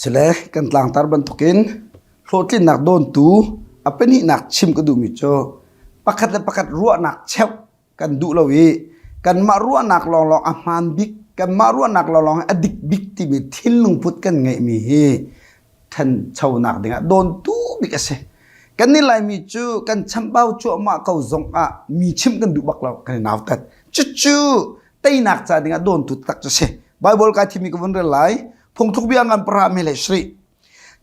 Sile kan tlangtar bantukin hlawhtlinnak dawntu a pahnihnak chim ka duhmi cu pakhat le pakhat ruahnak cheuh kan duh lo i kanmah ruahnak lawnglawng a hmaan bik, kanmah ruahnak lawnglawng hi a dik bik timi thinlung put kan ngeihmi hi ṭhanchonak dingah dawntu bik a si. Kan i Laimi cu kan chambau cuahmah ko zongah mi chimh kan duh bak lo, kan i nautat. Cucu teinak ca dingah dawntu tak cu si. Bible kai thimi ka vun rel lai. Phungthluk bia ngan para mi le sri.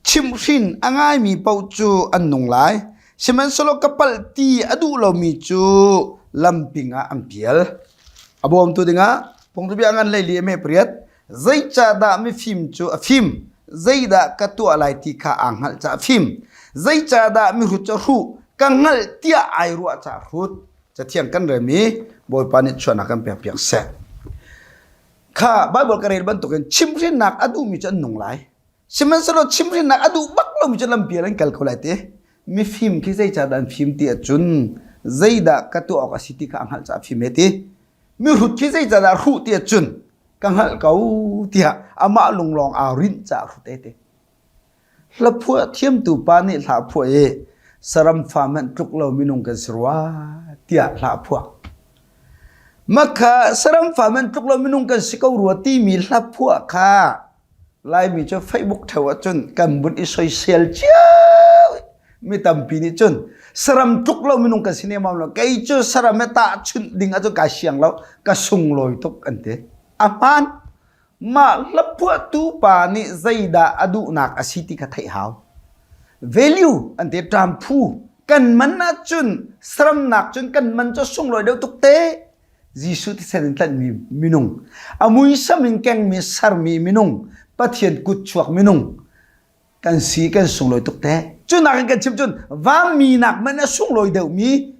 Chimhhrin a ngaimi paoh cu an nung lai. Sihmanhsehlaw ka palh ti a duh lomi cu lamping ah an pial. A bawmtu dingah phungthluk bia ngan leili a me pariat. Zeicahdah mifim cu a fim? Zeidah ka tuah lai ti kha aa hngalh caah a fim. Zeicahdah mihrut cu a hruh? Ka hngalh tiah ai ruah caah a hrut. Cathiang kan rem i Bawipa nih chuahnak kan pekpiak seh. Kha Baibal ka rel bantukin chimhhrinnak a duhmi cu an nung lai. Sihmanhsehlaw chimhhrinnak a duh bak lomi cu lampial an kal ko lai ti. Mifim khi zeicahdah an fim ti ahcun zeidah ka tuah awk a si ti kha a hngalh caah a fim he ti. Mihrut khi zeicahdah hruh ti ahcun ka hngalh ko tiah amah lunglawng aa rinh caah hrut e ti. Hlaphuah thiamtu pa nih hla phuah i saram fa hmanh tluk lo minung kan si rua tiah hla phuah. Makha saram fa hmanh tluk lo minung kan si ko rua timi hla phuah kha Laimi cu Facebook theo ahcun kan vun i soisel cio. Mi tampi nih cun saram tluk lo minung kan si nemam lo. Kei cu saram he tahchunh ding ahcun kai siang lo, ka sunglawi tuk an ti. A hmaan. Mah hlaphuahtu pa nih zeidah a duhnak a si ti kha theih hau. Value an ti ṭamphu kan man ahcun saramnak cun kan man cu sunglawi deuh tuk te. Jesuh thisen in tlanhmi minung, a muisam in kengmi sermi minung, Pathian kutchuak minung kan si kan sunglawi tuk te. Cu nakin kan chim cun vanmi nak man a sunglawi deuhmi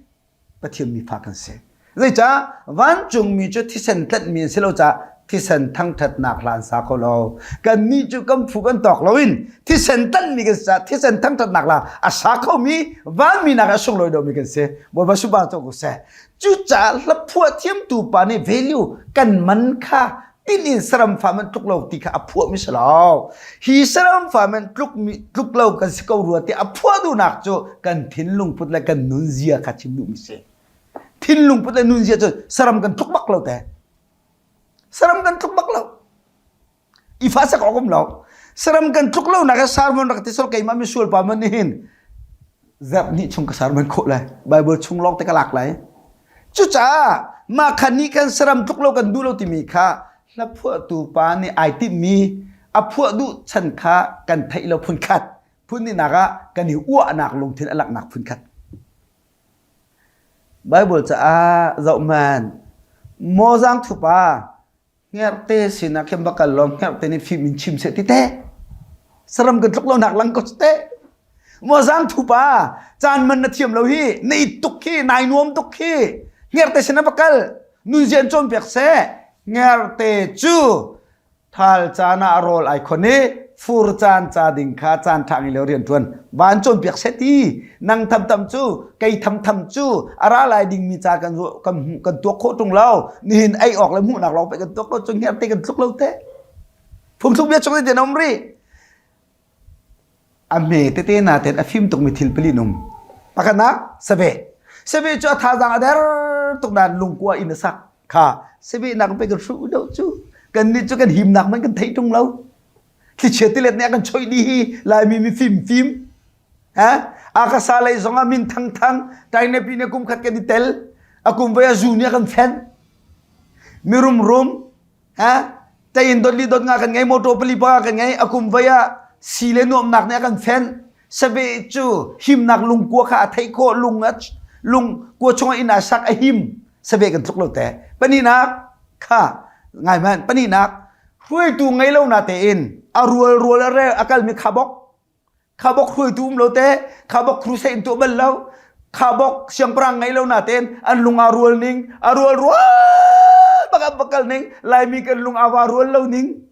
Pathian mifa kan si. Zeicah vancungmi cu thisen tlanhmi an si lo caah thisen thangṭhatnak hla an sa kho lo. Kannih cu kan phu kan tawk loin thisen tlanhmi kan si caah thisen thangṭhatnak hla a sa khomi vanmi nak a sunglawi deuhmi kan si. Bawipa super co ko seh. Cucaah hlaphuah thiamtu pa nih value kan man kha tin in saram fa man tluk lo ti kha a phuahmi si lo. Hi saram fa man tluk mi tluk lo kan si ko rua ti a phuah duhnak cu kan thinlung put le kan nunzia kha chim duhmi si. Thinlung put le nunzia cu saram kan tluk bak lo te. Saram kan tluk bak lo. I fa sak awk um lo. Saram kan tluk lo nak sermon rak ti sol keimah misual pa man nihin zarh hnih chung ka sermon khawh lai. Bible chung lawng te ka lak lai. Cucaah mah khan nih khan saram tluk lo kan duh lo timi kha hlaphuahtu pa nih ai timhmi a phuah duh chan kha kan theih lo phun khat. Phun nih ah kan i uahnak lungthin a langhnak phun khat. Bible caah zoh hmanh. Mawzang thupa Hngerhte sinah khin va kal law hngerhte nih fim in chim seh ti teh. Saram kan tluk lo nak lang ko teh. Mawzang thupa caan man na thiam lo hi na it tuk khi nai nuam tuk khi hngerhte sinah va kal nunzian cawnpiak seh hngerhte cu Thal caan ah rawl ai khon i fur caan ca ding kha caan ṭha ngei lo rian ṭuan van cawnpiak seh ti nang thamtam cu kei thamtham cu a ra lai dingmi ca kan kan kan tuak khawh ṭung lo nihin ei awk le hmuhnak lawng pe kan tuak ko cu hngerhte kan tluk lo te phungthluk bia chung te um rih A hme tete naten a fim tukmi thil pali um. Pakhatnak, saveh. Saveh cu a thazaang a der tuk nain lungkua in a sak. Kha saveh nak pe kan hruh deuh cu. Kannih cu kan himnak man kan theih ṭung lo. Thlichia tilet nih a kan choih dih hi Laimi mifim fim. Ha? Akasa lei zong ah min thangthang Tainapi nih kum khat kan i tel. A kum voi a zu nih a kan fenh. Mirum rum Ha? Tein dot li dot nga kan ngei, motor pali panga kan ngei, a kum vai ah si le nuamnak nih a kan fenh. Save cu himnak lungkua kha a theih khawh, lung a lung kua chungah inn a sak a him. Save kan tluk lo te. Pahnihnak kha ngai hmanh pahnihnak hruaitu ngei lo na tein a rual rual a rel a kalmi khabok Khabok hruaitu um lo te, khabok crusade in tuah bal lo, khabok siangpahrang ngei lo natein an lung aa rual ning, a rual rual bak an bakal ning, Laimi kan lung aa va rual lo ning.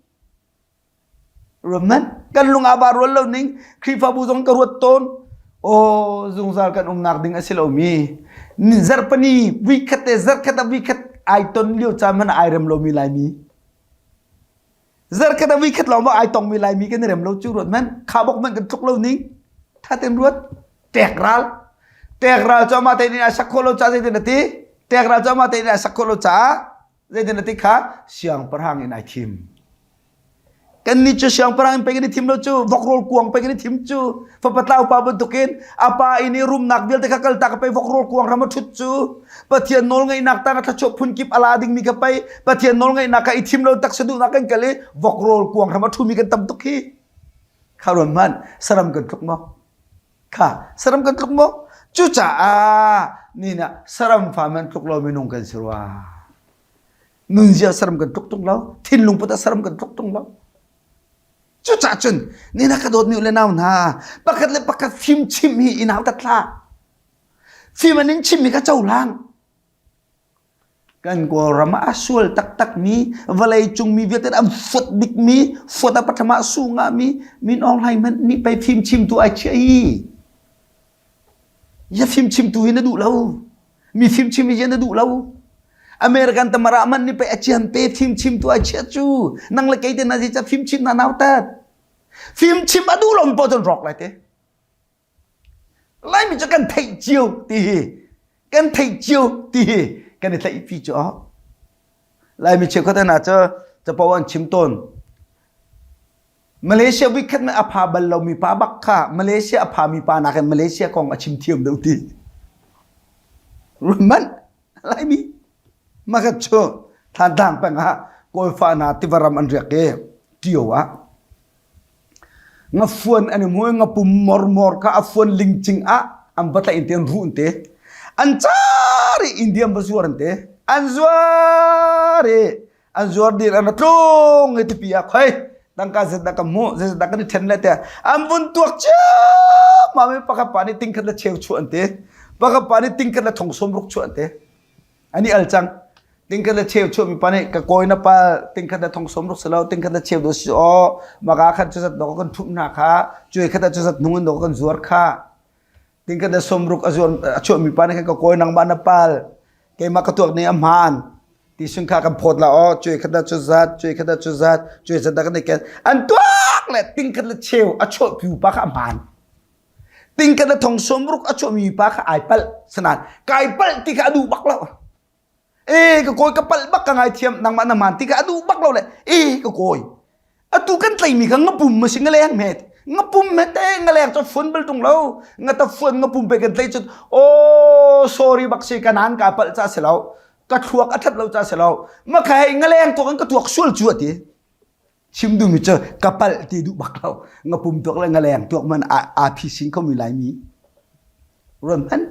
Ruamman kan lung aa va rual lo ning, Khrihfabu zong ka ruat tawn. Oh, zungzal kan umnak ding a si lomi. Zarhpani week khat te zarh khat ah week khat ai ton lio caan hmanh ai rem lomi Laimi. Zarkhat a vikhat lawng ai tongmi Laimi kan i rem lo cu ruat man. Kha bok man kan tluk lo ning. Tha ten ruat. Tek ral. Tek ral cu amah tein ai sak khawh lo ca zeitin a ti? Tek ral cu amah tein ai sak khawh lo caah zeitin a ti kha siangpahrang in ai thim. Kannih cu siangpahrang in pei kan i thim lo cu vokrawl kuang pei kan i thim cu fapa tlau pa bantukin a pa inn i rumnak vialte kha kaltak pei vokrawl kuang ram a ṭhut cu Pathian nawlngeihnak tang a thluachuah phunkip a la dingmi kha pei Pathian nawlngeihnak kha i thim lo taksa duhnak kan kal i vokrawl kuang ram a ṭhumi kan tam tuk hi kha ruan hmanh saram kan tluk maw kha saram kan tluk maw cucaah ni nah saram fa man tluk lo minung kan si rua nunzia saram kan tluk tung lo thinlung put ah saram kan tluk tung lo cucah cun ni na ka dawtmi u le nau hna pakhat le pakhat fim chim hi in hau tat hlah fim an in chimmi kha cohlang kan kawlram ah a sual taktak mi vawlei cung mi vialte an fuat bik mi fuat a patham ah su nga mi min Aung Hlaing hmanh nih pei fim chimtu ai chiah hi ya fim chimtu hi na duh lo Mi fimchim hi na duh lo. American tamara man ni pe achian pe fimchim tu ai chia cu. Nang le kei te na zi cha fimchim na nau tat. Fimchim a duh lo po cun rock lai te. Laimi cu kan theih cio ti hi. Kan theih cio ti hi. Kan i tlaih pi cu. Laimi cheukhat hna cu capo an chim tawn. Malaysia weekend a pha bal lomi pa bak kha Malaysia a phami pa nakin Malaysia kong a chim thiam deuh ti. Ruan Laimi makat cu Thantlang peng ah Kawlfa hna tiva ram an riak i Tio ah ngafuan an i hmu i ngapum mormor kha a fuan lingcing ah an va tlaih in te an ruh in te an car i India an va zuar an te an zuar i an zuar dir an tlung i tipi ah khoi tangka zet dah ka hmuh zeizat dah kan i then le tiah an vun tuak ciammam i pakhat pa nih tingkhat le cheu chuah an ti pakhat pa nih tingkhat le thong sawm ruk chuah an ti an i al cang tingkhat le cheu chuah mi pa nih ka kawi na pa tingkhat le thong sawm ruk si lo tingkhat le cheu do si aw maka khan cu zat do kan thup hna kha cuai khat ah cu zat hnung in do kan zuar kha tingkhat le sawmruk a zuar a chuahmi pa nih khan ka kawi nangmah na pal keimah ka tuak ning a hmaan ti sung kha kan phawt la aw cuai khat ah cu zat cuai khat ah cu zat cuai zat dah kan i ken an tuak le tingkhat le cheu a chuahpi pa kha a hmaan tingkhat le thong sawmruk a chuahmi pa kha ai palh sanan kai palh ti kha a duh bak lo e ka kawi ka palh bak ka ngaithiam nangmah na maan ti ka a duh bak lo le e ka kawi atu kan tleimi kha ngapum ma si ngaleng met ngapum me te ngaleng cu fun bal tung lo ngata fun ngapum pe kan tlei cu oh sorry bak si ka nan ka palh cha si lo ka thluak a that lo cha si lo ma kha hei ngaleng tuak in ka tuak sual cu ati chim duhmi cu ka palh ti duh bak lo ngapum tuak le ngaleng tuak man a phi sin khomi laimi ruan hmanh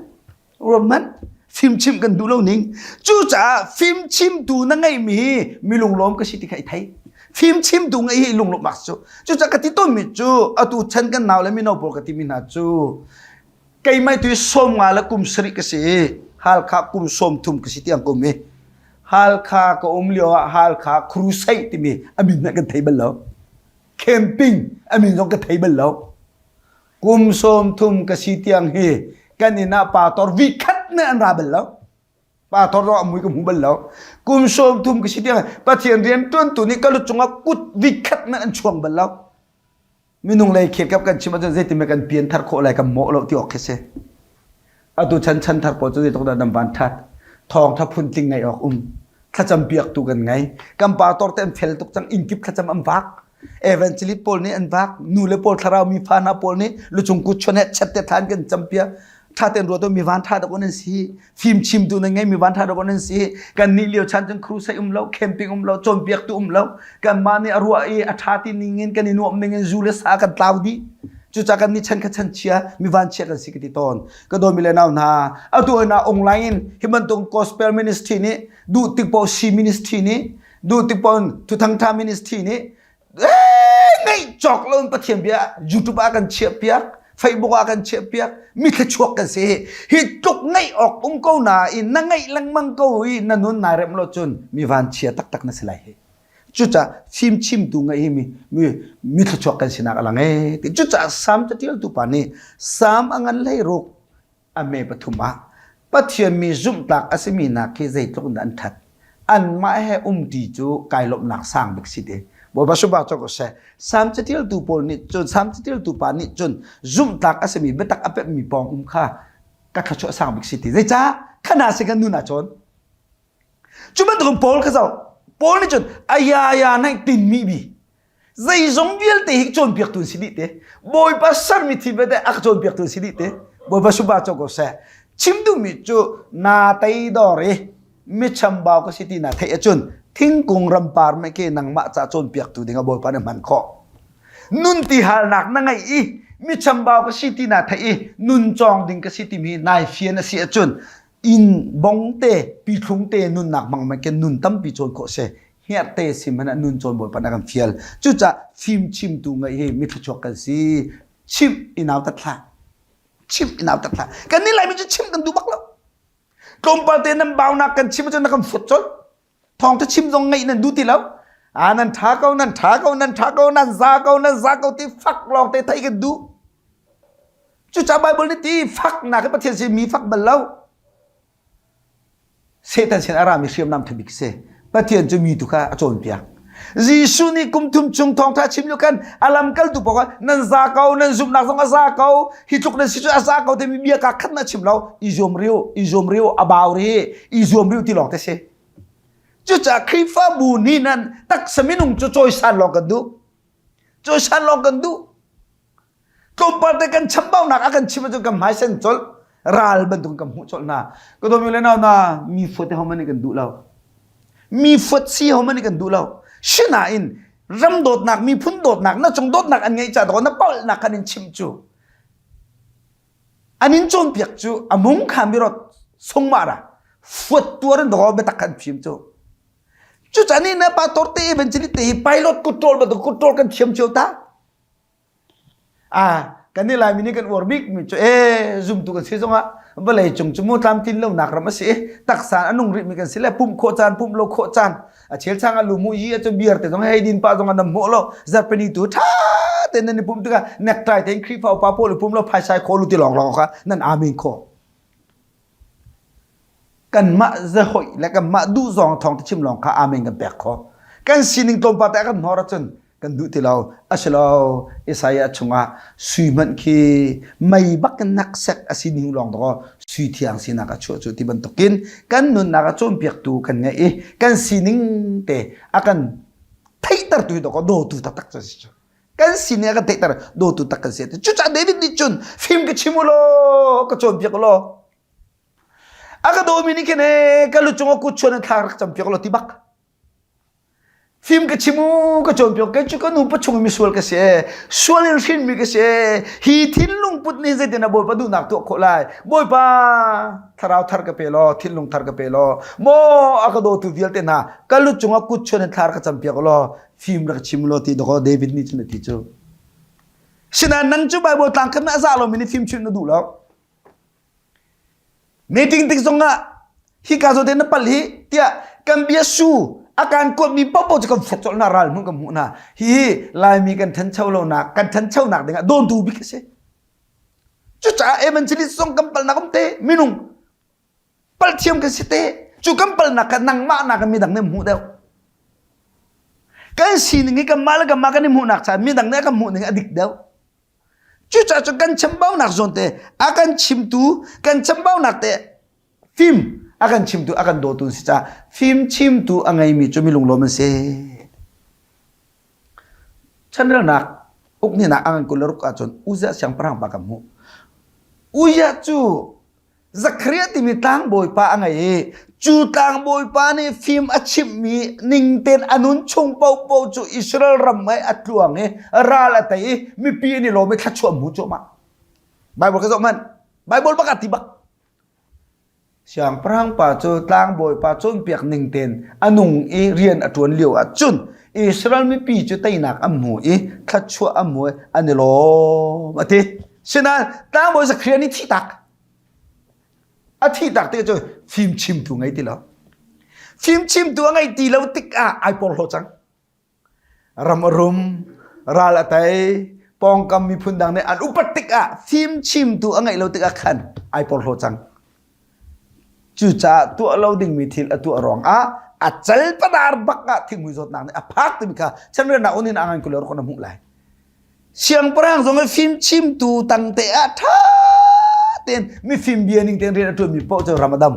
ruan hmanh fimchim kan duh lo ning cucaah fimchimtu na ngeihmi hi mi lunglawm ka si ti kha i thei fimchimtu ngeih hi lunglawm mak cu cucaah ka ti tawnmi cu atu chan kan nau le mino pawl ka timi hna cu keimah tu 50 le kum sarih ka si i Halkha kum 30 ka si tiang ka um i Halkha ka um lio ah Halkha crusade timi a min hmanh kan thei bal lo camping a min zong ka thei bal lo kum 30 ka si tiang hi kan inn ah pastor vi khat ne an ra bal lo pastor zong a mui ka hmu bal lo kum 30 ka si tiang Pathian rian tuantu nih ka lu cungah kut vi khat ne an chuang bal lo minung lei khel kap kan chim ahcun zeitin kan pian thar khawh lai kan mawh lo ti awk khi si atu chan chan thar pawl cu zeitluk dah nan van that thawng tha phun tling ngai awk um thlacam piak tu kan ngei kan pastor te an fel tuk cang inn kip thlacam an vak evangelist pawl nih an vak nu le pawl thlarau mi fa hna pawl nih lucung kut chon he chet te than kan cam piak tha ten ruat mi van tha dok an si fim chimtu nan ngei mi van tha dok an si kan nih lio chan cun crusade um lo camping um lo cawnpiak tu um lo kan mah nih a ruah i a tha ti ning in kan i nuam ning in zu le sa kan tlau dih cuca kan nih chan kha chan chia mi van chia kan si ka ti tawn ka daw mi le nau hna atu na online in hi bantuk gospel ministry nih duh tik po si ministry nih duh tik pon thuthang tha ministry nih ngeih cawk lo in Pathian bia YouTube ah kan chiah piak Facebook ah kan chiah piak mi thluachuak kan si hi tluk ngeih awk um ko na in na ngeih lengmang ko i na nun nai rem lo cun mi van chia taktak na si lai hi cucah fimchimtu ngeih hi mi mi mi thluachuak kan sinak a lang ee cucaah Salm catialtu pa nih Salm a ngan hlei ruk a me pathum ah Pathian mi zumhtlak a simi hna khi zeitluk in dah an ṭhat. Anmah he umṭi cu kai lawmhnak sang bik si te. Bawipa subah cu ko seh. Salm catialtu pawl nih cun Salm catialtu pa nih cun zumhtlak a simi biatak a pemhmi pawng um kha ka thluachuah sang bik si ti. Zeicah? Khana si kan nun ah cun. Cu bantukin Paul kha zoh. Paul nih cun ayaya naih tinmi bi zeizong vialte hi cawnpiaktu an si dih te. Bawipa sermi thil vialte a ka cawnpiaktu an si dih te. Bawipa subah cu ko seh. Chim duhmi cu naa teidor i mi chambau ka si ti na theih ahcun thingkung rampar mei khi nangmah ca cawnpiaktu ding ah Bawipa nih hman khawh. Nun ti halnak na ngeih i mi chambau ka si ti na theih i nun cawng ding ka si timi nai fian a si ahcun inn bong te pithlung te nunnak hmang man ke nun tampi cawn khawh si hngerhte si hmanh ah nun cawn Bawipa nih a kan fial. Cucaah fim chimtu ngeih hi mi thluachuak kan si. Chimh i nautat hlah. Chimh i nautat hlah. Kan nih Laimi cu chimh kan duh bak lo. Tlawmpal te nan baunak kan chim ahcun na kan fut colh. Thawngtha chim zong ngaih nan duh ti lo. Ah nan tha ko, nan tha ko, nan tha ko, nan za ko, nan za ko ti fak lawng te theih kan duh. Cucaah Bible nih ti faknak hi Pathian sin mi fak bal lo. Satan sin a rami hriamnam thabik si. Pathian cu mi tu kha a cawnpiak. Jesuh nih kum thum chung thawngtha chim lio khan a lamkaltu paoh kha nan za ko, nan zumhnak zong a za ko, hi tluk nan si cu a za ko timi bia ka khat na chim lo. I zuam riu, i zuam riu, a bau ri, i zuam riu ti lawng te si. Cucaah Khrihfabu nih nan taksa minung cu cawisan lawng kan duh. Cawisan lawng kan duh. Tlawmpal te kan chambaunak a kan chim ahcun kan hmai sen colh ral bantuk kan hmuh colh hna. Ka dawmi le nau na mi fuat ho man kan duh lo. Mi fuat si ho man kan duh lo. Sinain ram dawtnak miphun dawtnak na cung dawtnak an ngeih ca dawh na palhnak kan in chim cu an in cawnpiak cu a mung kha mirot sungmah ra fuat tuar in daw biatak kan fim cu cucaah ni na pastor te evangelist te hi pilot kutṭawl bantuk kutṭawl kan thiam cio ta Ah, kan i Laimi nih kan uar bikmi cu ee zumtu kan si zongah vawlei cung cu mu tlamtlin lonak ram a si i taksa a nung rihmi kan si le pumh khawh caan pumh lo khawh caan a chelchang a lu mu yi a cu beer te zong hei din pah zong an hmuh lo zarpini tu tha te nan i pumh tikah necktie tein Khrihfa upa pawl i pum lo phaisai khaw lu ti lawng lawng kha nan amen khawh Kanmah zehoih le kanmah duh zawng thawng te chim lawng kha amen kan pek khawh. Kan sining tlawmpal te a kan hnor ahcun kan duh ti lo. Asilo Isaiah chungah sui hmanh khi mei bak in naksek a si ning lawng dawh sui thiang sinak a chuah cu ti bantukin kan nunnak a cawnpiaktu kan ngeih i kan sining te a kan theihtertu hi dawh dawtu taktak cu a si cu. Kan sining a kan theihter dawtu tak kan si. Cucaah David nih cun fim ka chim u law ka cawnpiak u law A ka dawmi nih khin ee ka lu cungah kut chuan in thla rak campiak law ti bak. Fim ka chim u ka cawnpiak kei cu ka nu pachung misual ka si ee sual in hrinmi ka si ee hi thinlung put nih zeitin ah Bawipa duhnak tuah khawh lai Bawipa thlarau thar ka pe law thinlung thar ka pe law maw a ka dawtu vialte hna ka lu cungah kut chuan in thla rak ka campiak law fim rak chim law ti dawkaw David nih cun a ti cu. Sinain nang cu Bible tlang khat na a za lomi nih fim chimh na duh lo. Meeting tik zongah hika zawn te na pal hi tiah kan bia su a kan kuatmi paohpaoh cu kan fek colh hna ral hmun kan hmuh hna. Hihi Laimi kan thancho lonak kan thanchonak dingah dawntu bik a si. Cucaah evangelist zong kan palnak um te minung pal thiam kan si te cu kan palnak kha nangmah nak in midang nih hmuh deuh. Kan sining hi kanmah le kanmah kan i hmuhnak caah midang nih a kan hmuh ning a dik deuh. Cucaah cun kan chambaunak zawn te a kan chimtu kan chambaunak te fim a kan chimtu a kan dawtu an si caah fim chimtu a ngeimi cu mi lunglawm an si. Chanrelnak ukninak a ngan 26 ahcun Uzziah siangpahrang pa kan hmuh. Uzziah cu Zakhariah timi tlangbawi pa a ngei i cu tlangbawi pa nih fim a chimhmi ning tein a nun chung paohpaoh cu Israel ram i a tluang i ral a tei i mipi an i lawm i thluachuah hmu cuahmah. Bible ka zoh hmanh. Bible bak a ti bak. Siangpahrang pa cu tlangbawi pa cawnpiak ning tein a nung i rian a ṭuan lio ah cun Israel mipi cu teinak an hmu i thluachuah an hmu i an i lawm a ti. Sinain tlangbawi Zakhariah nih thihtak a thihtak tik cu fimchimtu ngei ti lo. Fimchimtu a ngeih ti lo tikah ai porhlaw cang. Ram a rum, ral a tei, pawngkam miphun dang nih an upat tikah fimchimtu a ngeih lo tikah khan ai porhlaw cang. Cucaah tuah lo dingmi thil a tuah ruangah a calpadar bak ah thingmui zawtnak nih a phak timi kha chanriannak unin a ngan kulor kon a hmuh lai. Siangpahrang zong i fimchimtu tangte ah ṭha tein mifim bia ning tein rian a ṭuanmi paoh cu ram a dam.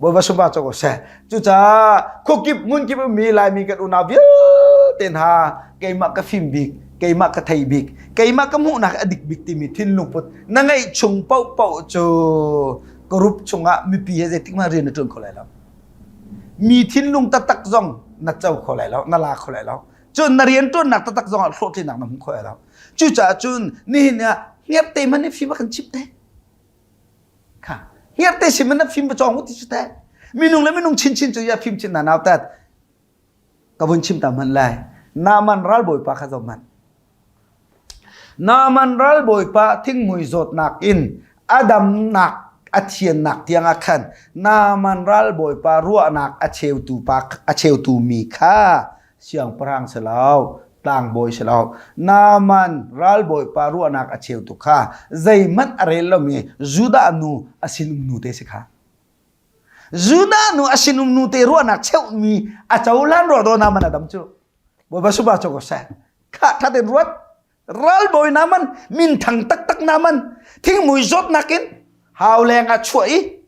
Bawipa sungpa cu ko seh. Cucaah khuakip hmunkip ummi Laimi kan unau vialte hna keimah ka fim bik, keimah ka thei bik, keimah ka hmuhnak a dik bik timi thinlung put na ngeih chung paohpaoh cu group chungah mipi he zeitik hmanh rian na ṭuan kho lai lo. Mi thinlung taktak zong na co kho lai lo, na la kho lai lo. Cun na rianṭuannak taktak zongah hlawhtlinnak na hmu kho lai lo. Cucaah cun nihin ah hngerhte hmanh nih fim a kan chimh te. Kha hngerhte sim in na fim va cawng u ti cu teh. Minung le minung chinchin cu ya fim chin na nautat. Ka vun chim ta hmanh lai. Naaman ralbawipa kha zoh hmanh. Naaman ralbawipa thingmui zawtnak in a damnak a thiannak tiangah khan Naaman ralbawipa ruahnak a cheutu pa a cheutu mi kha siangpahrang si lo tlangbawi si lo Naaman ralbawipa ruahnak a cheutu kha zeihmanh a rel lomi Judah nu a sinum nu te si kha. Judah nu a sinum nu te ruahnak cheuhmi a cohlan ruah do Naaman a dam cu. Bawipa suba cu ko seh. Kha tha tein ruat. Ralbawi naman minthang taktak naman thingmui zawtnak in hau leng ah chuah i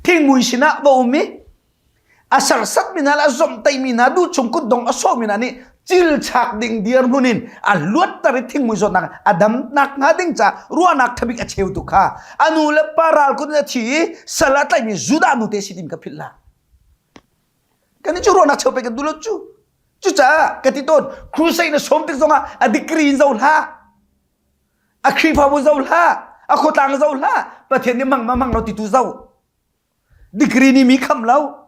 thingmui sinah va um i a sarsat mi hna le a zomhtaih mi hna duh chung kutdong a sawh mi hna nih cilchak ding dirhmun in a luatter i thingmui zawtnak a damnak hnga ding ca ruahnak thabik a cheu tu kha a nu le pa ral kut in a thi i sal a tlaihmi Judah nu te si tim kha philh hlah. Kan cu ruahnak cheu pe kan duh lo cu. Cucaah ka ti tawn crusade na sawm tik zongah a degree in zo hlah. A Khrihfabu zo hlah. A khuatlang zo hlah. Pathian nih mang ma mang lo ti tu zo. Degree nih mi kham lo.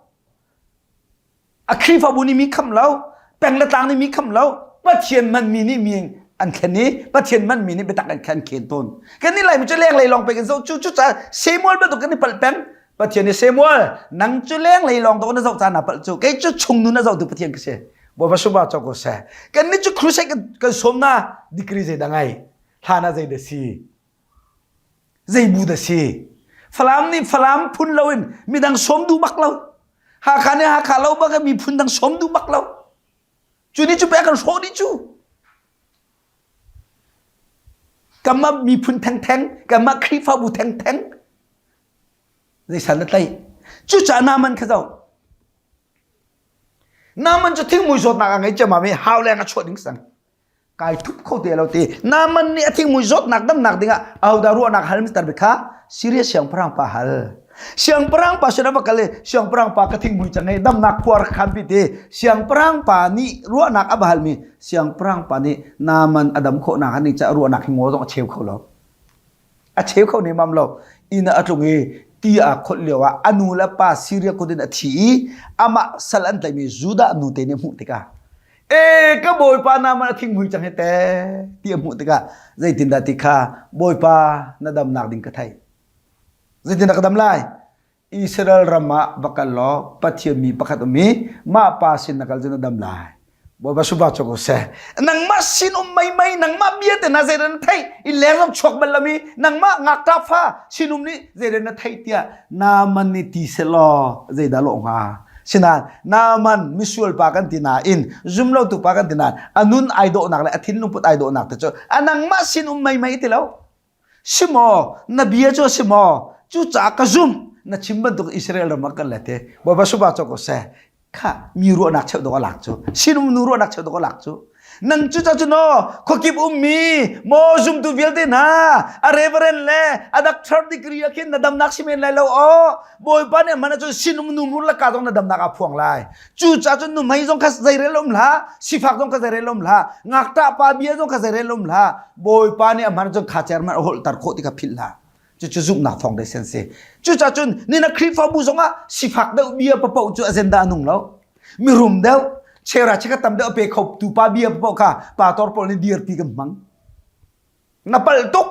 A Khrihfabu nih mi kham lo. Peng le tlang nih mi kham lo. Pathian manmi nih mi an thlen i Pathian manmi nih biatak an khen khen tawn. Kan nih Laimi cu lenglei lawng pe kan zoh cu cu caah Samuel bantuk kan i palh peng. Pathian nih Samuel nang cu lenglei lawng dawh na zoh caan naa palh cu kei cu chung nun a zohtu Pathian ka si. Bawipa subah cawk ko seh. Kan nih cu crusade kan, kan sawm na degree zei dah ngai hlan ah zei dah si zei bu dah si Falam nih Falam phun loin midang sawm duh bak lo Hakha nih Hakha lo bak miphun dang sawm duh bak lo cu nih cu pek kan hrawh dih cu Kanmah miphun thengtheng, kanmah Khrihfabu thengtheng zeisan na tlaih. Cucaah Naaman kha zoh. Naaman cu thingmui zawtnak a ngei ciammam i hau leng a chuah ding sang. Kai thup kho te lo ti. Naaman nih a thingmui zawtnak damnak dingah ahodah ruahnak hal mister bik kha Syria siangpahrang pa hal. Siangpahrang pa sin a va kal i siangpahrang pa ka thingmui cang i damnak khua rak khan pi ti. Siangpahrang pa nih ruahnak a va halmi siangpahrang pa nih Naaman a dam khawh nak ning caah ruahnak hi ngaw zong a cheu kho lo. A cheu kho nemam lo. Inn ah a tlung i ti aa kholh lio ah a nu le pa Syria kut in a thi i amah sal an tlaihmi Judah nu te nih a hmuh tikah e ka bawipa Naaman a thingmui cang hi te ti a hmuh tikah zeitindah ti kha bawipa na damnak ding ka theih zeitindah ka dam lai Israel ram ah va kal law Pathian mi pakhat um i mah pa sin na kal cu na dam lai. Bawipa suba cu ko seh. Nangmah sin um meimei nangmah bia te na zeidah na theih i leng ram chuak bal lomi nangmah ngakṭah fa sinum nih zeidah na theih tiah Naaman nih ti selaw zeidah lawh hnga. Sinain Naaman misual pa kan ti nain zumlotu pa kan ti nain a nun ai dawhnak le a thinlung put ai dawhnak te cu a nangmah sin um meimei ti lo. Si maw? Na bia cu a si maw? Cucaah ka zumh. Na chim bantuk Israel ram ah kan let i Bawipa suba cu ko seh. Kha mi ruahnak cheuh dawh a lak cu. Sinum nu ruahnak cheuh dawh a lak cu. Nang cu ca cu no khuakip ummi maw zumtu vialte hna a reverend le a doctor degree ah khin na damnak si men lai lo aw Bawipa nih man ahcun sinum nu hmur le ka zong na damnak aa phuang lai. Cucaah cun nuhmei zong kha zeirel um hlah, sifak zong kha zeirel um hlah, ngakṭah pa bia zong kha zeirel um hlah. Bawipa nih a hman cun kha cer man a holhter khawh ti kha philh hlah. Cucu zumhnak thawng dei sen si. Cucaah cun nina Khrihfabu zongah sifak deuh bia papoh cu agenda a nung lo. Mirum deuh, chera cheka tam deuh a pe kho tu pa bia papoh kha pastor pawl nih dirpi kan hmang. Na palh tuk.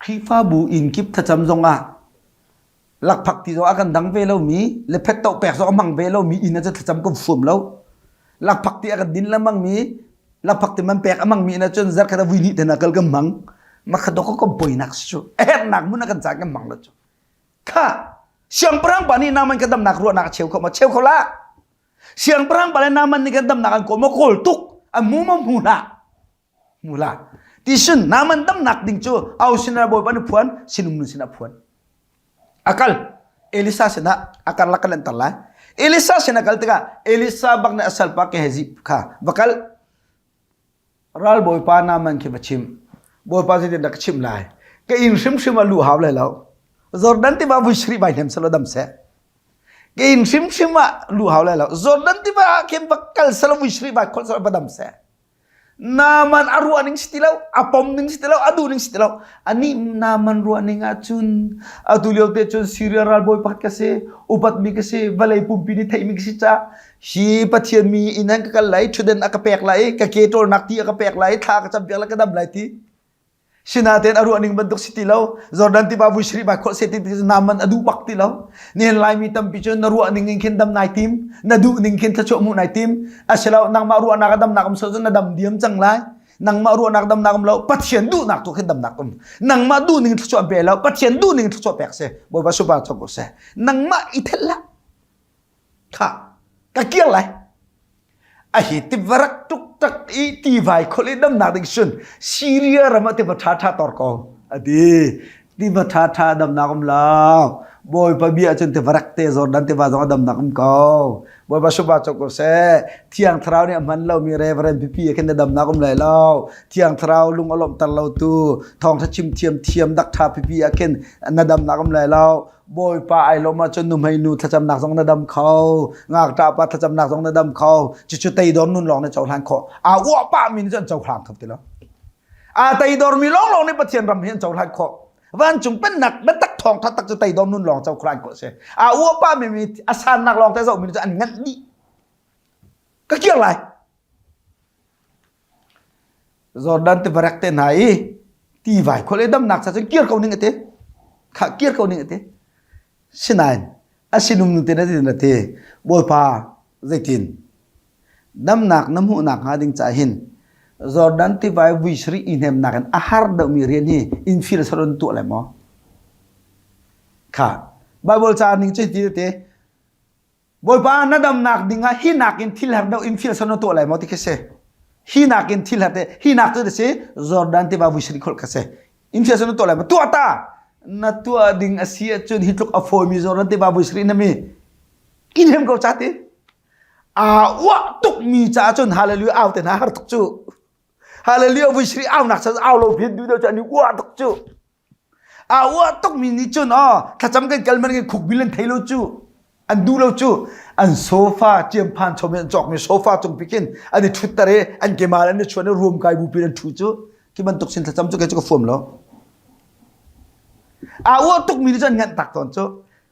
Khrihfabu inn kip thlacam zongah lakphak ti zong a kan dang ve lomi le phettoh pek zong a hmang ve lomi inn ah cun thlacam kan fuam lo. Lakphak ti a kan din lengmang mi lakphak ti man pek a hmangmi inn ah cun zarkhat ah vui hnih te hna kal kan hmang. Makhadok ko boinak si cu. A herhnak mun a kan caan kan mang lo cu. Kha siangpahrang pa nih Naaman ka damnak ruahnak a cheu kho ma cheu kho la. Siangpahrang pa le Naaman nih kan damnak an kawl ma kawl tuk an mu ma hmu hlah. Hmu hlah. Ti sin Naaman damnak ding cu au sinah Bawipa nih phuan sinum nu sinah phuan. A kal Elisa sinah a karlak kan lanter lai. Elisa sinah kal tikah Elisa bak nih a salpa Gehazi kha va kal Ralbawipa Naaman khi va chim. Bawipa zeitin dah ka chimh lai? Ka inn hrimhrim ah luh hau lai lo. Jordan tiva vui sarih vai hnem selaw dam seh. Ka inn hrimhrim ah luh hau lai lo. Jordan tiva ah khin va kal selaw vui sarih vai khol selaw va dam seh. Naaman a ruah ning si ti lo, a pom ning si ti lo, a duh ning si ti lo. Anih Naaman ruah ning ahcun atu lio te cun Syria ralbawi pakhat ka si, upatmi ka si, vawlei pumpi nih theihmi ka si caah Hi Pathian mi inn an ka kal lai, ṭhutden a ka pek lai i ka ke ṭawlnak ti a ka pek lai i thla ka campiak lai ka dam lai ti. Sinain a ruah ning bantuk si ti lo. Jordan tiva vui sarih bai khawlh se ti ti Naaman a duh bak ti lo. Nihin Laimi tampi cu na ruah ning in khin dam nai tim, na duh ning khin thluachuah hmuh nai tim. Asilo nangmah ruahnak a damnak um so cun na dam diam cang lai. Nangmah ruahnak damnak um lo, Pathian duhnak tu khin damnak um. Nangmah duh ning thluachuah pe lo, Pathian duh ning thluachuah pek si. Bawipa super chok ko seh. Nangmah i thelh hlah. Kha ka kir lai. A hi tiva rak tuk tak i tivai khol i damnak ding sun Syria ram ah tiva ṭha ṭha tor ko a ti. Tiva ṭha ṭha damnak um lo. Bawipa bia cun tiva rak te Jordan tiva zong a damnak um ko. Bawipa supa cok ko seh. Thiang Thlarau nih a hman lomi Reverend pipi ah khin na damnak um lai lo. Thiang Thlarau lung a lawmhter lo tu thawngṭha chim thiam thiam dak ṭha pipi ah khin na damnak um lai lo. Bawipa ai lawm ahcun nuhmei nu thlacamnak zong na dam kho, ngakṭah pa thlacamnak zong na dam kho. Cucu teidor nun lawng na cohlan khawh. Aa uah pah mi nih cun an cohlang kho ti lo. Aa teidor mi lawnglawng nih Pathian ram hi an cohlan khawh. Vancung pennak biatak thawngṭha tak cu teidor nun lawng cohlan khawh a si. Aa uah pah mi mi a sannak lawng te zoh mi nih cun an nganh dih. Ka kir lai. Jordan tiva rek te hna i tivai khual i damnak cha cun kir ko ning a ti. Kha kir ko ning a ti. Sinain a sinum nu te na tin a ti. Bawipa zeitin damnak na hmuhnak hnga ding ca hin Jordan tivai vui sarih i hnemnak in a har deuhmi rian hi in fil saron tuah lai maw? Kha Bible ca ning cu ti te Bawipa na damnak dingah hi nakin thil har deuh in fil san na tuah lai maw ti khi si. Hi nakin thil har te hi nak cu si Jordan tiva vui sarih kholh kha si. In fil san na tuah lai maw? Tuah ta! Na tuah ding a si ahcun hi tluk a fawimi Jordan tiva vui sarih na mi in hem ko ca ti. Aa uah tukmi caah cun hallelujah au te hna har tuk cu. Hallelujah vui sarih au nak cun au lo pin duh deuh cu an i uah tuk cu. Aa uah tukmi nih cun aw thlacam kan kal man kan khukbil an thei lo cu an duh lo cu an sofa ciamphan chom in an cawkmi sofa cung pi khin an i ṭhutter i an kemal an i chuan i ruam kai bupi an ṭhu cu khi bantuk sin thlacam cu kei cu ka fuam lo aa uah tukmi nih cun an nganh tak tawn cu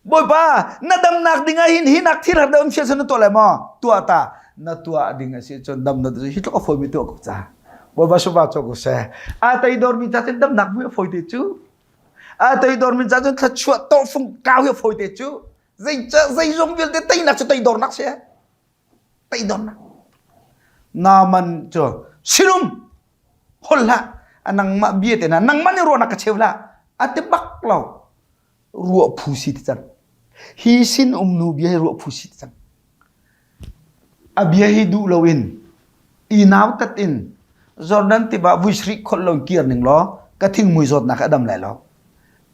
Bawipa na damnak ding ah hin hi nak thil har deuh in fial na tuah lai maw tuah ta na tuah ding a si cun dam na hi tluk a fawimi tuah ko ca Bawipa supa cho ko seh a teidor mi ca cun damnak mui a fawi te cu a teidor mi ca cun thluachuah tawhfung kau hi a fawi te cu zei zeizong vialte teinak cu teidornak si teidornak Naaman cu sinum hol hlah a nangmah bia te na nangmah nih ruahnak ka cheu hlah a ti bak lo ruah phu si ti cang. Hi sin um nu bia hi ruah phu si ti cang. A bia hi duh loin i nautat in Jordan tiva vui sarih kholh lo kir ning law ka thingmui zawtnak a dam lai lo.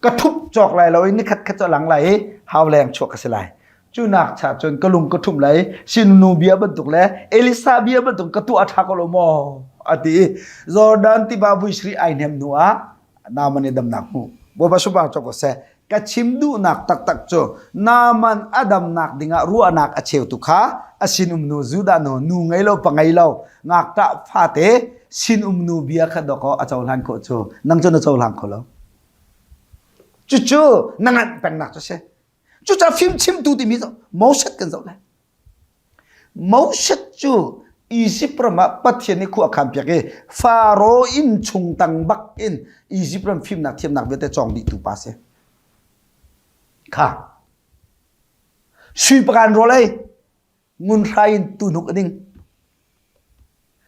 Ka thup cawk lai lo i nikhat khat cu a lang lai i hau leng chuak ka si lai. Cu nak cha cun ka lung ka ṭhum lai sin nu bia bantuk le Elisa bia bantuk ka tuah a ṭha ko lo maw a ti i Jordan tiva vui sarih ai hnem hnu ah Naaman i damnak hmu. Bawipa subang cawk ko seh. Ka chim duhnak taktak cu Naaman a damnak dingah ruahnak a cheutu kha a sinum nu Judah nu nu ngei lo pa ngei lo ngakṭah fate sinum nu bia kha dawkaw a cohlan khawh cu nang cu na cohlang kho lo. Cucu na nganh pengnak cu si. Cucaah fimchimtu timi cu Moses kan zoh lai. Moses cu Izipt ram ah Pathian nih khua a khanpiak i Faro inn chung tang bak in Izipt ram fimnak thiamnak vialte cawng dihtu pa a si. Kha sui pakan rawl ei ngun hrai in tuhnuk a ding.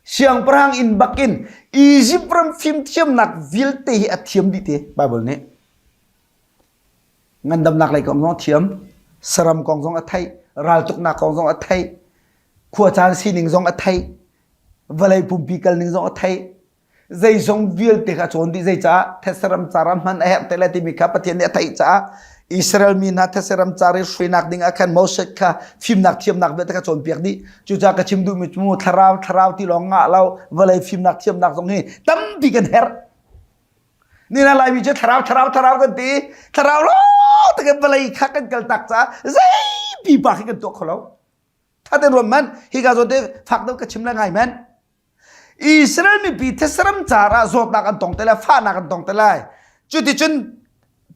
Siangpahrang inn bakin Izipt ram fimthiamnak vialte hi a thiam dih te Bible nih. Ngandamnak lei kong zong a thiam, saram kong zong a theih, raltuknak kong zong a theih, khuacaan sining zong a theih, vawlei pumpi kal ning zong a theih. Zeizong vialte kha a cawn dih zeicah thetse ram car ah hman a herh te lai timi kha Pathian nih a theih caah Israel mi hna thetse ram car i hruainak ding ah khan Moses kha fimnak thiamnak vialte kha cawnpiak dih. Cucaah ka chim duhmi cu thlarau thlarau ti lawng ngah lo vawlei fimnak thiamnak zong hi tampi kan herh. Nina Laimi cu thlarau thlarau thlarau kan ti thlarau lo te kan vawlei kha kan kal tak caah zei pipa khi kan tuah kho lo. Thaten ruam man hi ka zawn te fak deuh ka chim le ngai man. Israel mipi thesaram car ah zawtnak an tong te lai, fahnak an tong te lai. Cuticun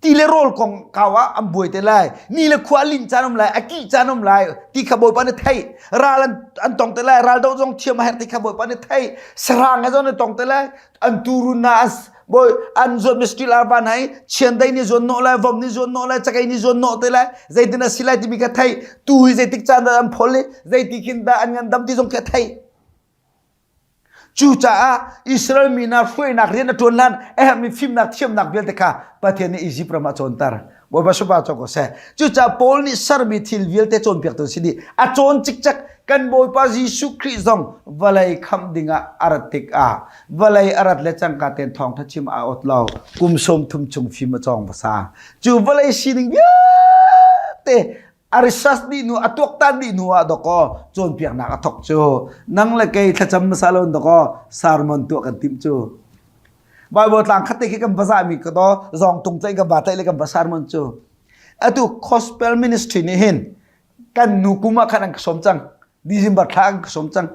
ti le rawl kong kau ah an buai te lai. Ni le khua linh caan um lai, a kih caan um lai ti kha Bawipa nih theih. Ral an, an tong te lai, ral do zong thiam a herh ti kha Bawipa nih theih. Sarang he zong an tong te lai. An turun na an bawi an zuat mi stil arvan hai chiandei nih zuan nawh lai, vom nih zuan nawh lai, cakei nih zuan nawh te lai. Zeitin a si lai timi kha theih. Tu hi zeitik caan dah an phol i zeiti khin dah an ngandam ti zong khi a theih. Cucaah Israel mi hna hruainak rian a ṭuan hlan a herhmi fimnak thiamnak vialte kha Pathian nih Izipt ram ah a cawnter. Bawipa supa cawk ko seh. Cucaah Paul nih sermi thil vialte cawnpiaktu si dih. A cawn cikcek kan Bawipa Jesuh Khrih zong vawlei khamh dingah a rat tikah vawlei a rat le cangka tein thawngṭha chim aa ot lo. Kum 30 chung fim a cawng hmasa. Cu vawlei sining vialte a research dih hnu a tuaktan dih hnu ah dawkaw cawnpiaknak a thok cu nang le kei thlacam hmasa lo dawkaw sermon tuah kan timh cu Bible tlang khat te khi kan va zahmi ka do zong tung tlaih kan va tlaih le kan va sermon cu atu gospel ministry nih hin kan nu kum ah khan an ka sawm cang December thla an ka sawm cang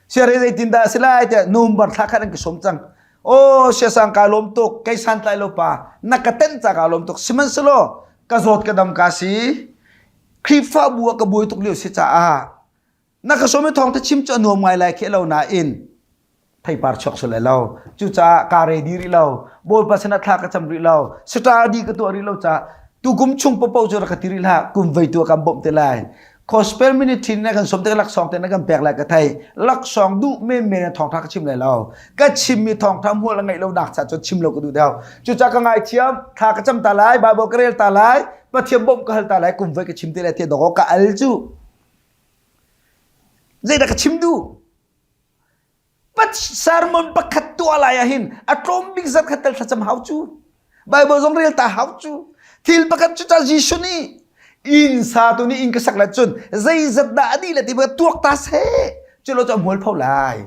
Siare zeitindah a si lai tiah November thla khan an ka sawm cang. Aw siasang kaa lawm tuk, kei santlai lo pa, na ka tenh ca kaa lawm tuk. Sihmanhsehlaw ka zawt ka dam ka si. Khrihfabu ah ka buai tuk lio si caah na ka sawm i thawng te chim cu a nuam ngai lai khi lo nain theipar chuak sul lai lo. Cucaah kaa ready rih lo. Bawipa sinah thla ka cam rih lo. Study ka tuah rih lo caah tukum chung paohpaoh cu rak ka ti rih hlah. Kum vei tu ah kan bawmh te lai. Gospel ministry na kan som te laksawng te na kan pek lai ka thei laksawng duh men men thawngtha ka chim lai lo ka chim mi thawngtha hmual a ngeih lo nak cha cu chim lo ka duh deuh cucaah ka ngaithiam thla ka cam ta lai bible ka rel ta lai pathian bawmh ka hal ta lai kum voi ka chim te lai te dawk ka al cu zeidah ka chim duh Sermon pakhat tuah lai ah hin a tlawm bik zat khat tel thlacam hau cu. Bible zong rel ta hau cu. Thil pakhat cu ca Jesuh nih inn sa tu nih inn ka sak le cun zeizat dah a dih le ti tuak ta seh cu lo cu a hmual pho lai.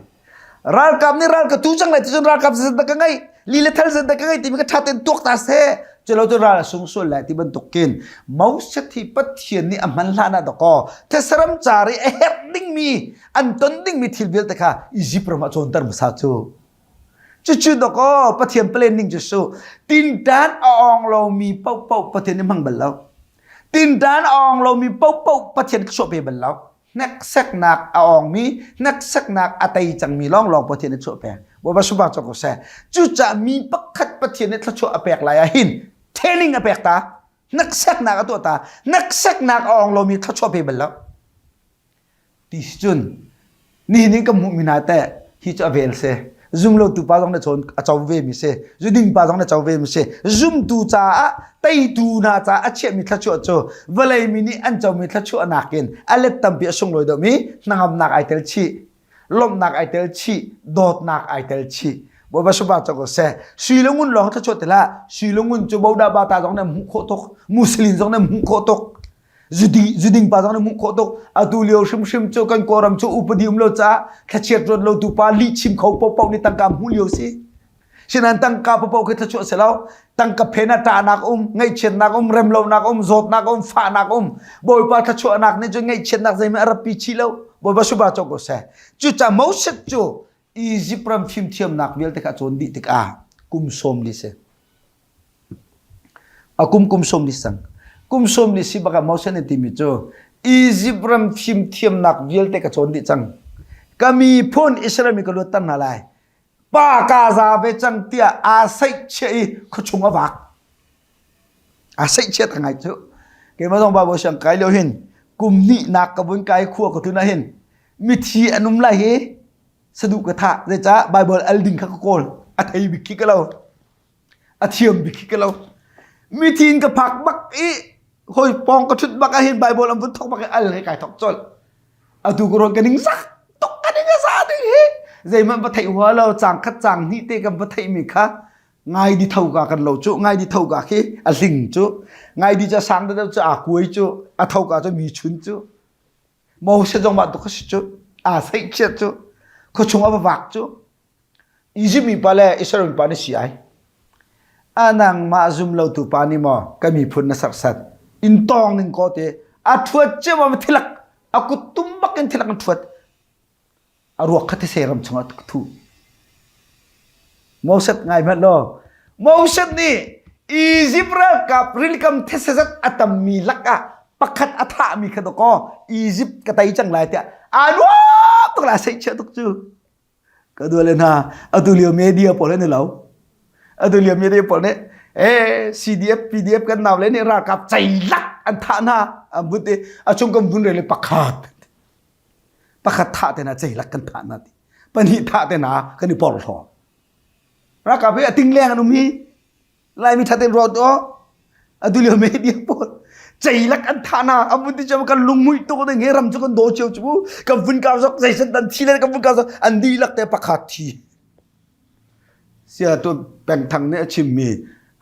Ralkap nih ral ka tu cang lai ti cun ralkap zeizat dah ka ngeih li le thal zeizat dah ka ngeih timi ka ṭha tein tuak ta seh cu lo cu ral a sung sual lai ti bantuk kin Moses hi Pathian nih a hman hlan ah dakaw thesaram car i a herh dingmi an ton dingmi thil vialte kha Izipt ram ah cawnter hmasa cu. Cucu dawkaw Pathian plan ning cu su tintan a awng lomi paohpaoh Pathian nih hmang bal lo. Tintan a awng lomi paohpaoh Pathian ka chuah pe bal lo. Hnekseknak a awngmi, hnekseknak a tei cangmi lawnglawng Pathian nih chuah pek. Bawipa subang cawk ko seh. Cucaah mi pakhat Pathian nih thluachuah a pek lai ah hin training a pek ta. Hnekseknak a tuah ta. Hnekseknak a awng lomi thluachuah pe bal lo. Ti si cun nihin in ka hmuhmi hna teh hi cu a vel si. Zumlotu pa zong na cawn a co vemi si. Zuding pa zong na co vemi si. Zumtu caah teitu hna caah a chiahmi thluachuah cu vawlei mi nih an comi thluachuah nakin a let tampi a sunglawi deuhmi hnangamnak ai tel chih, lawmhnak ai tel chih, dawtnak ai tel chih. Bawipa subah cang ko seh. Sui le ngun lawng thluachuah ti hlah. Sui le ngun cu bodah bata zong na hmuh khawh tuk. Muslim zong na hmuh khawh tuk. Zudi, zuding pa zong na hmuh khawh tuk. Atu lio hrimhrim cu kan Kawlram cu upadi um lo caah thlachiat ruat lo tu pa lih chim kho paohpaoh nih tangka hmuh lio si. Sinain tangka paohpaoh khi thluachuah si lo. Tangka phen ah ṭahnak um, ngaihchiatnak um, remlonak um, zawtnak um, fahnak um. Bawipa thluachuahnak nih cun ngaihchiatnak zeihmanh a ratpi chih lo. Bawipa subah cawk ko seh. Cucaah Moses cu Izipt ram fimthiamnak vialte kha a cawn dih tikah kum 40 si. A kum kum 40 sang. Kum 40 si bak ah Moses nih timi cu Izipt ram fimthiamnak vialte ka cawn dih cang. Ka miphun Israel mi ka luatter hna lai. Pa ka za ve cang tiah aa saihchiah i khuachung a vak. Aa saihchiah ta ngai cu. Keimah zong Bible siang kai lio hin kum hnihnak ka vun kai khua ka tlun ah hin mithi an um lai hi. Saduh ka thah. Zeicah Bible al ding kha ka kawl. A thei bik khi ka lo. A thiam bik khi ka lo. Mithi in ka phak bak i hoi pawng ka thut bak ahhin Bible an vun thok bak i al he kai thok colh. Atu ka ruan ka ning zak tuk ka ning a za ding hi. Zeihmanh va theih hua lo cang khat cang hnih te kan va theih mi kha ngai di tho ka kan lo cu ngai di tho ka khi a hling cu ngai di ca sang deuh cu a kuai cu a tho ka cu mi chun cu Moses zong mah tuk a si cu aa seihchiat cu khuachung a va vak cu Egypt mi pa le Israel mi pa nih si ai a nangmah zum lo tu pa nih maw ka miphun na serhsat in tawng ning ko te a thuat cio ma thilak a kut tum bak in thilak an thuat a ruak kha these ram chungah ka thuh. Moses ngai hmanh law Moses nih Egypt ralkap rilikam these zat a tammi lakah pakhat a thahmi kha dawkaw Egypt ka tei cang lai tiah aa nuam tuk lai seihchiah tuk cu. Ka duale hna atu lio media pawl an i lo. Atu lio media pawl nih eh CDF PDF kan nau le nih ralkap ceilak an thah hna an vun i a chung kan vun rel i pakhat pakhat thah te na ceilak kan thah na ti pahnih thah te na kan i porhlaw ralkap hi a ting leng an um hi laimi thaten ruat o atu lio media pawl ceilak an thah na an vun ti cam kan lungmuih tuk ding he ram cu kan daw cio cu kan vun kau zok zeisan dan thi le kan vun kau zok an dihlak te pakhat thi sia tu pengthang nih a chimmi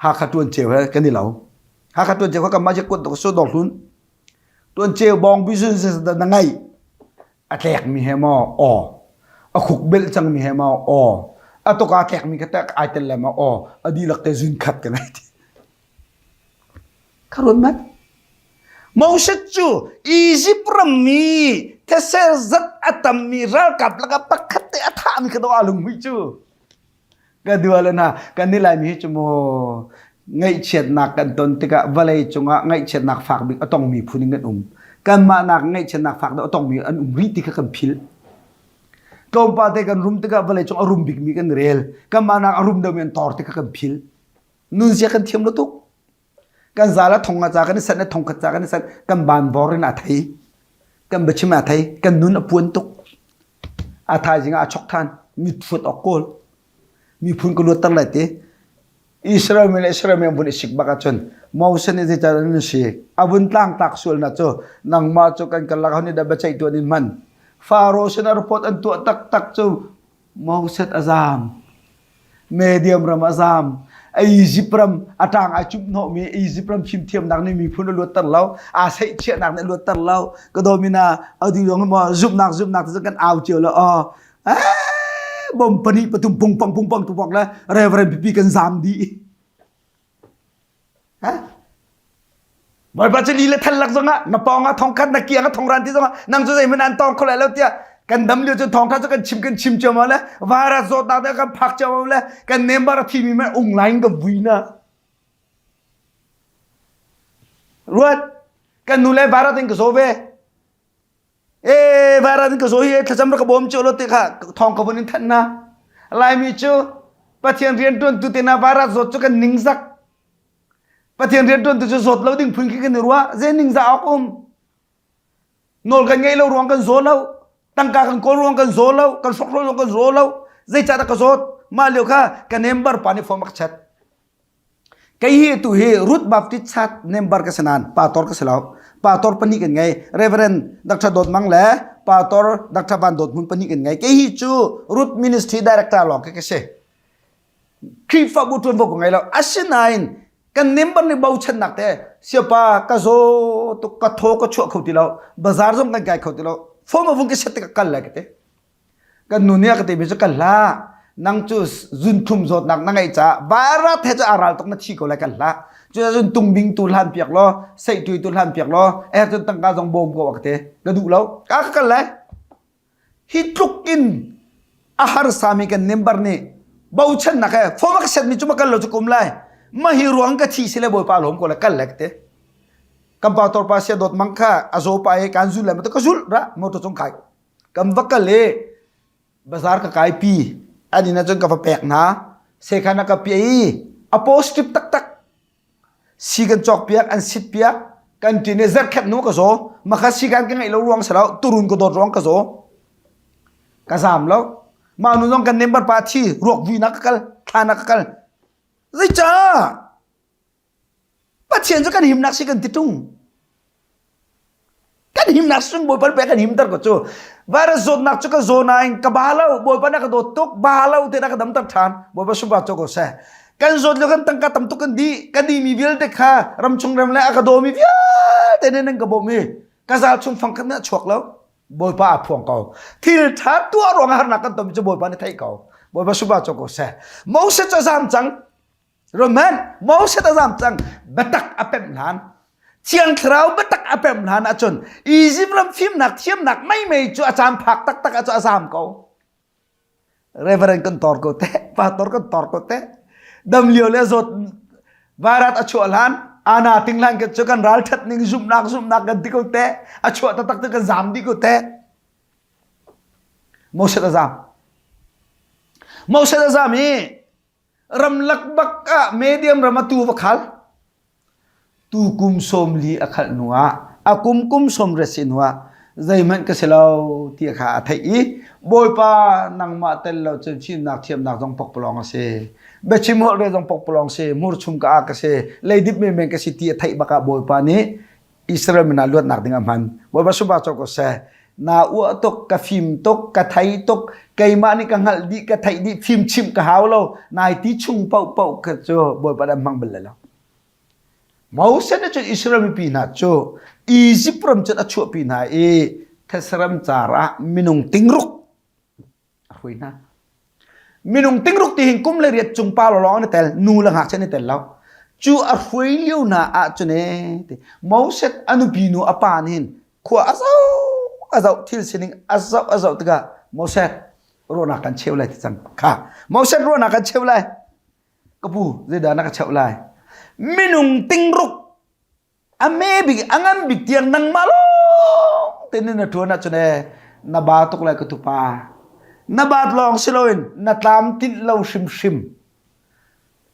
Hakha tuan ceu he kan i lo Hakha tuan ceu kha kan mah je kut dok so dok hlun Tuan ceu bawng bi zun na ngai a tlekmi he maw aw a khuk belh cangmi he maw aw a tuk aa tlekmi kha tak ai tel le maw aw a dihlak te zun khat ka ngai ti kha ruat mat Moses cu Egypt ram mi these zat a tammi ralkap lakah pakhat te a thahmi kha dawh aa lungmuih cu Ka dua le hna, kan nih Laimi hi cu mu ngaihchiatnak kan ton tikah vawlei cungah ngaihchiatnak fak bik a tongmi phun in kan um. Kanmah nak ngaihchiatnak fak deuh a tongmi an um rih ti kha kan philh. Tlawmpal te kan rum tikah vawlei cung a rum bikmi kan rel. Kanmah nak a rum deuhmi an tor ti kha kan philh. Nunzia kan thiam lo tuk. Kan zal a thong a ca kan i sanh a thong khat ca kan i sanh kan ban bor in a thei. Kan biachim a thei. Kan nun a puan tuk. A thaizing ah a chok than. Mitfuat awk kawl. Miphun ka luatter lai ti. Israel mi le Israel mi an vun i sik bak ahcun Moses nih zeicar an si? A vun tlangtlak sualnak cu nangmah cu kan karlak ho nih dah biaceih tuan in hman. Faro sinah report an tuah taktak cu Moses a zaam. Medium ram a zaam. Egypt ram a ṭang ai cumh hnawhmi Egypt ram fimthiamnak nih miphun a luatter lo. Aa seihchiahnak nih a luatter lo. Ka dawmina adu yong maw zumhnak zumhnak ti kan au cio lo. Oh, eh, bom pahnih pathum pungpang pungpang tupok le reverend pipi kan zaam dih. Bawipa cu li le thal lak zongah na pawng ah thongkhat na kiang ah thongran ti zongah nang cu zeihmanh an tawng kho lai lo tiah kan dam lio cu thawngtha cu kan chim kan chim cio ma le virus zawtnak te kan phak cio ma le kan member a thimi ma ung lai in ka vui na ruat kan nu le virus in ka zaw ve e virus in ka zaw hi thlacam ra ka bawm cio lo te kha thawng ka vun in thanh na laimi cu pathian rian tuan tu te na virus zawt cu kan ningzak Pathian rianṭuantu cu zawt lo ding phun khi kan i ruah. Zei ningzah awk um? Nawl kan ngeih lo ruang kan zaw lo. Tangka kan kawl ruang kan zaw lo. Kan hrokhrawl ruang kan zaw lo. Zeicahdah ka zawt? Mah lio kha ka member pa nih form a ka chat. Kei hi tu hi Ruth Baptist Church member ka si nain pastor ka si lo. Pastor pahnih kan ngei. Reverend Dr. Dawt Mang le Pastor Dr. Van Dawt Hmun pahnih kan ngei. Kei hi cu Ruth Ministry Director lawng ka si. Khrihfabu ṭuanvo ka ngei lo. Asinain kan member nih bochannak te siapa ka zaw tuk ka thaw ka chuah kho ti lo bazar zong kan kai kho ti lo phone a vung ka set tik kal lai ka ti kan nu nih a ka ti mi cu kal hlah nang cu zunthum zawtnak na ngeih caah barat he cu a ral tuk na thi ko lai kal hlah cu cun tungbing tu hlan piak law seihtui tu hlan piak law eh cun tangka zong bawm ko a ka ti ka duh lo ka ka kal lai Hi tluk in a harsami kan member nih bochannak he form a ka setmi cu ma kal lo cu kum lai ma hi ruang ka thi sile bawipa lawm ko le kal le ka ti kan pastor pa sia dawt mang kha a zaw pa i kan zul le ma ka zul ra motor cung kai kan va kal i bazar ka kai pi an inn ah cun ka va pek hna sekhan a ka pia i a positive taktak Si kan cawkpiak, an sitpiak, kan ṭin i zarhkhat hnu ka zaw. Makha sikan ka ngeih lo ruang si lo, turun ka dawt ruang ka zaw. Ka zaam lo. Mah nu zong kan member pa thi ruak vuinak ka kal, thlanak ka kal. Zeicah? Pathian cu kan himnak si kan ti ṭung. Kan himnak sung Bawipa pe kan himter ko cu. Virus zawtnak cu ka zaw nain ka ba lo, Bawipa na ka dawt tuk, ba lo te na ka damter ṭhan. Bawipa sunpar cu ko seh. Kan zawt lio kan tangka tam tuk kan di, ka di mi vialte kha ramchung ram le a ka daw mi vialte nih nan ka bawmh i ka zal chung fang khat na chuak lo. Bawipa a phuang ko. Thil ṭha tuah ruangah harnak kan ton cu Bawipa nih theih ko. Bawipa sunpar cu ko seh. Moses cu a zam cang. Roman Moses a zam cang biatak a pemh hlan Thiang Thlarau biatak a pemh hlan ahcun Egypt ram fimnak thiamnak meimei cu a caan phak taktak ah cu a zam ko. Reverend kan tor ko te, pastor kan tor ko te. Dam lio le zawt vairat a chuah hlan ana ting hlan cu kan ral that ning zumhnak zumhnak kan ti ko te a chuah taktak cu kan zam dih ko te. Moses a zam. Moses a zam i Ramlak bak ah medium ram a tu va khal. Tu kum 40 a khalh hnu ah a kum kum sawm riat si hnu ah zeihmanh ka si lo ti kha a theih i Bawipa nangmah tel lo cun fimnak thiamnak zong pokpalawng a si. Biachim holh re zong pokpalawng si, hmurchum ka a ka si, leidip menmen ka si ti a theih bak ah Bawipa nih Israel min ah luatnak ding a hman. Bawipa suba co ko seh. Na uah tuk, ka fim tuk, ka thei tuk, keimah nih ka hngalh dih, ka theih dih, fim chimh ka hau lo. Nai ti chung paohpaoh kha cu Bawipa dah hmang bal lo. Moses nih cun Israel mipi hna cu Egypt ram cun a chuahpi hna i Thesram car ah minung tingruk a hruai hna. Minung tingruk ti hin kum le riat cung pa lawng an i tel, nu le ngakchia an i tel lo. Cu a hruai lio hna ah cun ee ti Moses a nupi nu a pa nih hin khua a zoh a zoh thil sining a zoh a zoh tikah Moses ruahnak kan cheu lai ti cang kha Moses ruahnak kan cheu lai ka pu zeidah na ka cheuh lai minung tingruk A me bik a ngan bik tiang nangmah lawng te na ṭuan ahcun ee na ba tuk lai ka tupa. Na baat lawng si loin na tlamtlinh lo hrimhrim.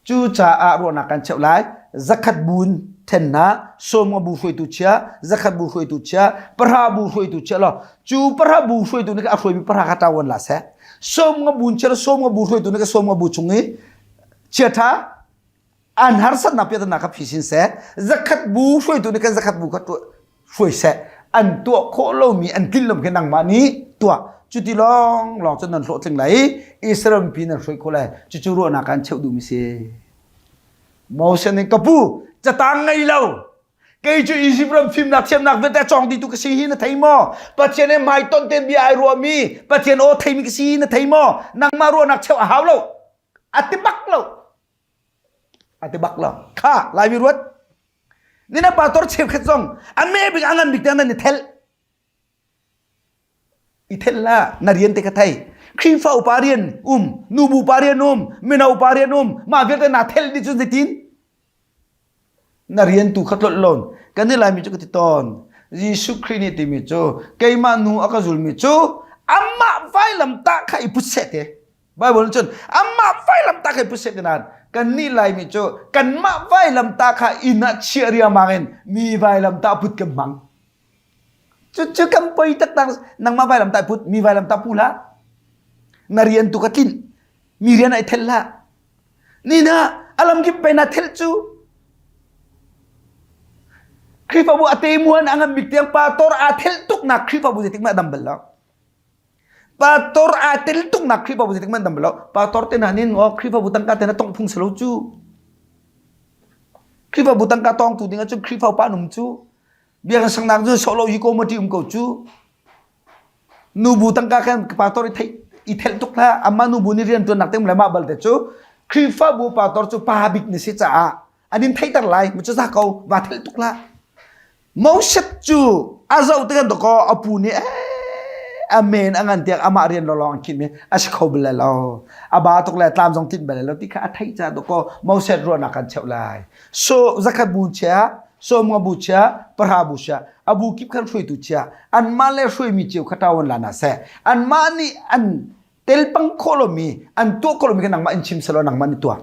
Cucaah ruahnak kan cheuh lai. Zakhat bu in then hna, sawmnga bu hruaitu chia, zakhat bu hruaitu chia, pahra bu hruaitu chia law cu pahra bu hruaitu nih a hruaimi pahra kha ṭawan la seh. Sawmnga bu in chia law sawmnga bu hruaitu nih sawmnga bu chung i chia ṭha an harsatnak piahtana kha phisin seh zakhat bu hruaitu nih kan zakhat bu kha hruai seh an tuah khawh lomi an tlin lomi kha nangmah nih tuah cuti lawng lawng cun nan hlawhtling lai i Israel mipi nan hruai khawh lai cucu ruahnak kan cheuh duhmi si Moses nih ka pu catang ngei lo kei cu Egypt ram fimnak thiamnak vialte cawng dihtu ka si hi na thei maw Pathian he hmaiton tein bia ai ruahmi Pathian aw theimi ka si hi na thei maw nangmah ruahnak cheuh a hau lo a ti bak lo A ti bak lo. Kha Laimi ruat. Nina pastor cheukhat zong a me bik a ngan bik tiang nan i thelh. I thelh la na rian te ka thei. Khrihfa upa rian um, nubu pa rian um, mino pa rian um, mah vialte naa thelh dih cun zeitin? Na rian tu kha tlolh lon. Kan i Laimi cu ka ti tawn. Jesuh Khrih nih timi cu keimah nu a ka zulmi cu amah vailam tah kha i put seh te. Bible cun amah vailamtah kha put seh ti nain kannih Laimi cu kanmah vailamtah kha inn ah chiah riangmang in mi vailamtah put kan hmang. Cucu kan poi taktak nangmah vailamtah put mi vailamtah pu hlah. Na rian tu ka tlinh mi rian ai thelh hlah. Ni na alam kip pe na thelh cu Khrihfabu a te muan a ngan bik tiang pastor aa thelh tuk nak Khrihfabu zeitik mah dam bal lo. Pastor aa tel tuknak Khrihfabu zeitik hmanh dam lo. Pastor te hna nin oh Khrihfabu tangka te na tongh phung si lo cu. Khrihfabu tangka tawngtu ding ahcun Khrihfa upa an um cu. Biakinn sangnak cu sawh lo hi committee um ko cu. Nubu tangka khan pastor i theih i thelh tuk hlah. Amah nubu nih rian ṭuannak te um le mah balte cu Khrihfabu pastor cu pa bik na si caah an in theihter lai. Mu cu za ko va thelh tuk hlah. Moses cu a zoh tikah dakaw a pu nih a men a ngan tiang amah rian lawlawng an khinh mi a si kho bal lo. A ba tuk le tlam zong tlinh bal lo ti kha a theih caah dakaw Moses ruahnak kan cheuh lai. So zakhat bu chia, sawmnga bu chia, pahra bu chia, a bu kip khan hruaitu chia, anmah le hruaimi cio kha ṭawan la na seh. Anmah nih an telpang khawh lomi, an tuah khawh lomi kha nangmah in chim selaw nangmah nih tuah.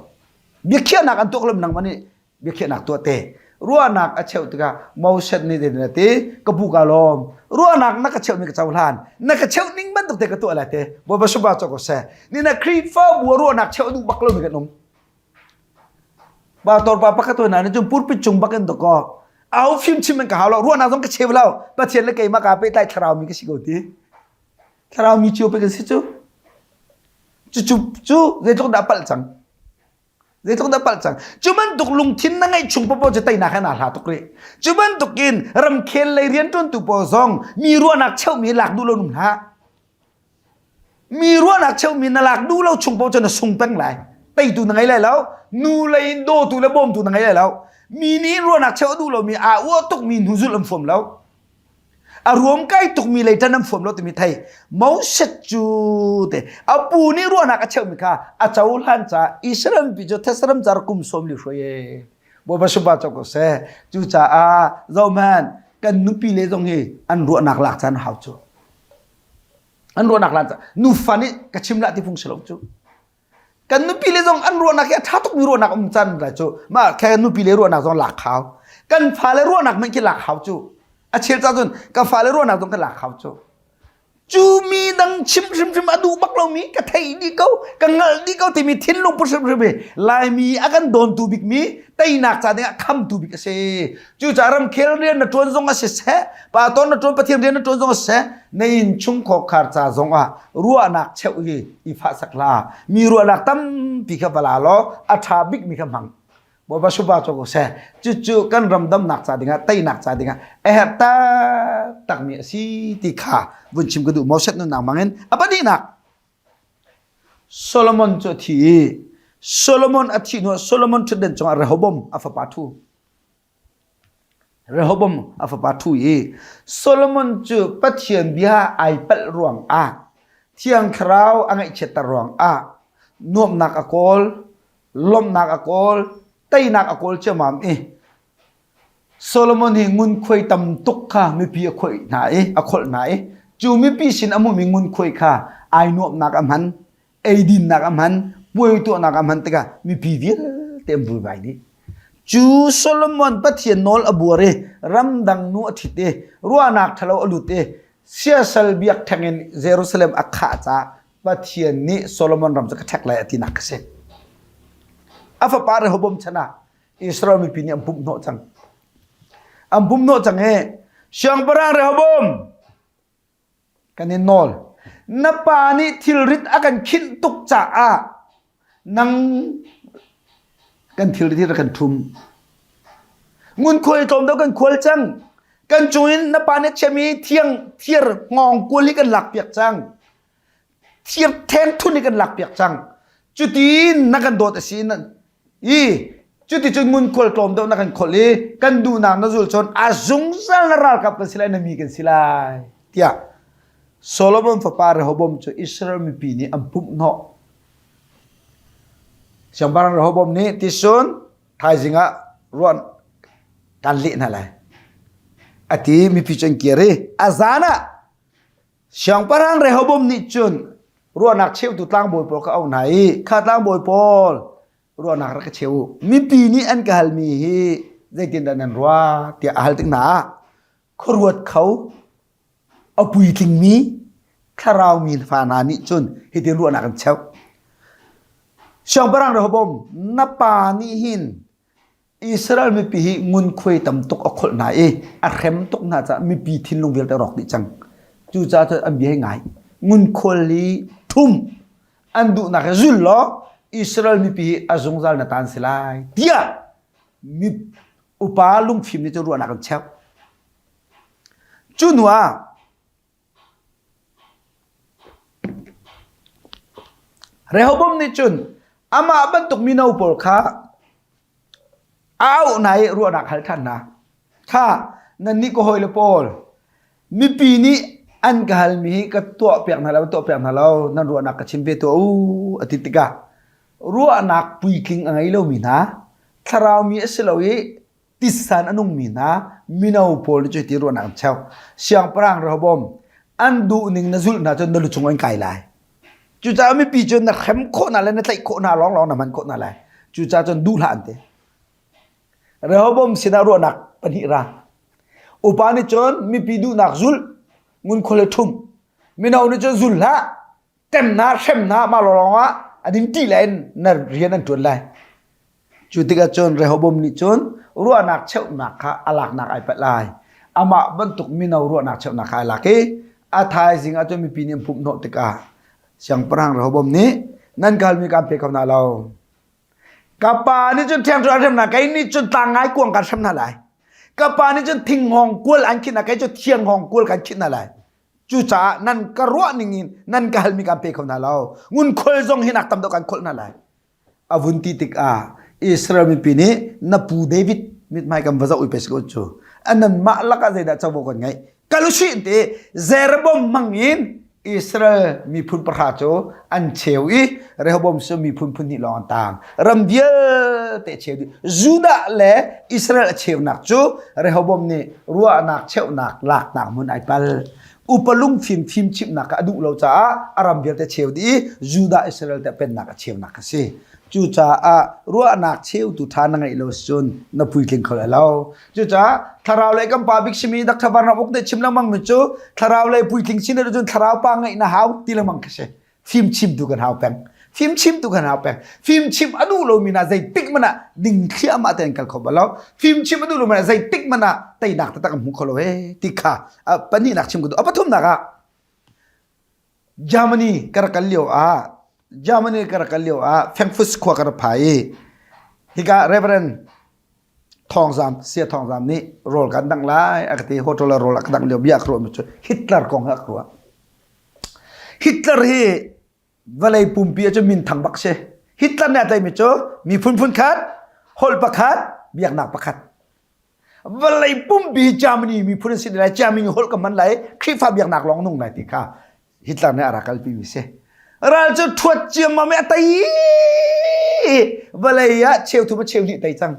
Biakhiahnak an tuah khawh lomi nangmah nih biakhiahnak tuah te. Ruahnak a cheuh tikah Moses nih zeitin a ti? Ka pu ka lawm. Ruahnak na ka cheuhmi ka cohlan. Na ka cheuh ning bantuk te ka tuah lai te. Bawipa supa cawk ko seh. Ni na Khrihfabu ruahnak cheuh duh bak lomi kan um. Pastor pa pakhat hna nih cun pulpit cung bak in dakaw. Au fim chim in ka hau lo. Ruahnak zong ka cheu lo. Pathian le keimah kaa pehtlai thlarau mi ka si ko ti. Thlarau mi cio pe kan si cu. Cucu cu zeitluk dah palh cang. Zeitluk dah palh cang. Cu bantuk lungthin na ngeih chung popo cu teinak he naa hla tuk rih. Cu bantuk in ramkhel lei rianṭuantu pawl zong mi ruahnak cheuhmi lak duh lo nung hlah. Mi ruahnak cheuhmi na lak duh lo chung poh cu na sung peng lai. Teitu na ngei lai lo. Nu lei in dawtu le bawmtu na ngei lai lo. Mi nih ruahnak cheuh a duh lomi aa uah tukmi hnu zulh an fuam lo. A ruamkai tukmi lei ṭan an fuam lo timi thei. Moses cu te a pu nih ruahnak a cheuhmi kha a cohlan caah Israel mipi cu thesram car kum sawm li hruai e. Bawipa supa cawk ko seh. Cucaah zohhmanh kan nupi le zong hi an ruahnak lak caan a hau cu. An ruahnak lak caan nufa nih ka chim lah ti phung si lo cu. Kan nupi le zong an ruahnak hi a ṭha tukmi ruahnak um caan lai cu. Mah khe nupi le ruahnak zong lak hau. Kan fale ruahnak hmanh khi lak hau cu. A chel ca cun ka fale ruahnak zong ka lak hau cu. Cu mi dang chim hrimhrim a duh bak lomi ka theih dih ko, ka ngalh dih ko timi thinlung pu hrimhrim hi Laimi a kan dawntu bikmi teinak ca dingah khamtu bik a si. Cucaah ramkhel rian na ṭuan zong a si seh, pa ton na ṭuan Pathian rian na ṭuan zong a si seh, na inn chungkhar khar ca zong ah ruahnak cheuh hi i fahsak hlah. Mi ruahnak tampi kha va la law a ṭha bikmi kha hmang. Bawipa supa cu ko seh. Cucu kan ram damnak ca dingah teinak ca dingah a herh taktakmi a si ti kha vun chim ka duh. Moses nunnak hmangin a pahnihnak Solomon cu a thi i Solomon a thih hnuah Solomon ṭhutden cungah Rehoboam a fapa ṭhu. Rehoboam a fapa ṭhu i Solomon cu Pathian bia ai palh ruangah Thiang Thlarau a ngaihchiatter ruangah nuamhnak a kawl, lawmhnak a kawl, teinak a kawl ciammam i Solomon hi ngunkhuai tam tuk kha mipi a khoih hna i a kholh hna i cu mipi sin a hmuhmi ngunkhuai kha ai nuamhnak a hman, eidinnak a hman, puai tuahnak a hman tikah mipi vialte an vuivai dih. Cu Solomon Pathian nawl a buar i ramdang nu a ṭhit i ruahnak ṭhalo a lut i siasal biakṭheng in Jerusalem a khah caah Pathian nih Solomon ram cu ka ṭhek lai a tinak a si. A fapa Rehoboam chan ah Israel mipi nih an pumh hnawh cang. An pumh hnawh cang i Siangpahrang Rehoboam kan in nawl. Na pa nih thilrit a kan khinh tuk caah nang kan thilrit hi rak kan ṭhum. Ngunkhuai tlawm deuh kan khual cang. Kan cungin na pa nih chiami thiang thir hngawng kual hi kan lakpiak cang. Thir theng thun hi kan lakpiak cang. Cutin na kan dawt a si i cuticun ngunkhual tlawm deuh na kan kholh i kan duhnak na zul cun a zungzal na ralkap kan si lai na mi kan si lai tiah Solomon fapa Rehoboam cu Israel mipi nih an pumh hnawh. Siangpahrang Rehoboam nih tisun thaizing ah ruan kan leh hna lai. A ti mipi cu an kir i a zan ah Siangpahrang Rehoboam nih cun ruahnak cheutu tlangbawi pawl kha a auh hna i kha tlangbawi pawl ruahnak rak ka cheu u. Mipi nih an ka halmi hi zeitindah nan ruah tiah a hal tik hna ah khuaruat kho a puitlingmi thlarau mi fa hna nih cun hitin ruahnak an cheuh. Siangpahrang Rehoboam na pa nih hin Israel mipi hi ngunkhuai tam tuk a kholh hna i a hrem tuk hna caah mipi thinlung vialte rawk dih cang. Cucaah cun an bia hi ngai. Ngunkhual hi thum an duhnak hi zul law Israel mipi hi a zungzal na tan si lai tiah mi upa lungfim nih cun ruahnak an cheuh. Cu hnu ah Rehoboam nih cun amah bantuk mino pawl kha a auh hna i ruahnak hal ṭhan hna. Kha nannih ka hawile pawl, mipi nih an ka halmi hi ka tuahpiak hna lo, tuahpiak hna lo, nan ruahnak ka chim ve tuah u, a ti tikah ruahnak puitling a ngei lomi hna, thlarau mi a si lo i titsan a nungmi hna mino pawl nih cuti ruahnak an cheuh. Siangpahrang Rehoboam an duhning na zulh hna cun na lucung an kai lai. Cucaah mipi cu na hrem khawh hna le na tlaih khawh hna lawnglawng na hman khawh hna lai. Cucaah cun duh hlah an ti. Rehoboam sinah ruahnak pahnih ra. Upa nih cun mipi duhnak zul, ngunkhual le ṭhum. Mino nih cun zul hlah, temnak, hremnak mah lawng ah an in ṭih lai in na rian an ṭuan lai. Cu tikah cun Rehoboam nih cun ruahnak cheuhnak kha a laknak ai palh lai. Amah bantuk mino ruahnak cheuhnak kha ai lak i a thaizing ah cun mipi nih an pumh hnawh tikah siangpahrang Rehoboam nih nan ka halmi kaan pe kho hna lo. Ka pa nih cun ṭhiangṭhu an hrem hna, kei nih cun tlang ngai kuang kan hrem hna lai. Ka pa nih cun thinghawng kual an khinh hna, kei cu thianghawng kual kan khinh hna lai. Cucaah nan ka ruah ning in nan ka halmi kaan pe kho hna lo. Ngunkhual zong hi nak tam deuh kan kholh hna lai. A vun ti tikah Israel mipi nih na pu David mithmai kan va zoh ui pe si ko cu. Nanmah lakah zeidah covo kan ngeih? Kal usih ti Jeroboam hmang in Israel miphun pahra cu an cheu i Rehoboam cu miphun phun hnih lawng an tang. Ram vialte cheu dih. Judah le Israel a cheunak cu Rehoboam nih ruahnak cheuhnak laknak hmun ai pal. Upa lungfim fim chimhnak a duh lo caah a ram vialte cheu dih i Judah Israel te pennak a cheunak a si. Cucaah ruahnak cheutu ṭha na ngeih lo cun na puitling kho lai lo. Cucaah thlarau lei kan pa bik simi Dr. Van Ram Uk nih chim lengmang mi cu thlarau lei puitling sin cun thlarau pa ngeih na hau ti lengmang khi si. Fim chimtu kan hau peng. Fim chimtu kan hau peng. Fim chim a duh lomi na zeitik hmanh ah ding thliahmah tein kal kho bal lo. Fim chim a duh lomi na zeitik hmanh ah teinak taktak an hmu kho lo he ti kha pahnihnak chim ka duh. A pathumnak ah Germany ka rak kal lio ah Germany ka rak kal lio ah Frankfurt khua ka rak phai i hika Reverend Thawngzam Sia Thawngzam nih rawl kan dangh lai a ka ti hotel ah rawl a ka dangh lio bia ka ruahmi cu Hitler kong hi a ka ruah. Hitler hi vawlei pumpi ah cun minthang bak si. Hitler nih a tlaihmi cu miphun phun khat, holh pakhat, biaknak pakhat. Vawlei pumpi Germany miphun an si lai, Germany holh ka hman lai, Khrihfa biaknak lawng nung lai ti kha Hitler nih a rak kalpi mi si. Ral cu ṭhuat ciammam i a tei vawlei ah cheuthum a cheu hnih tei cang.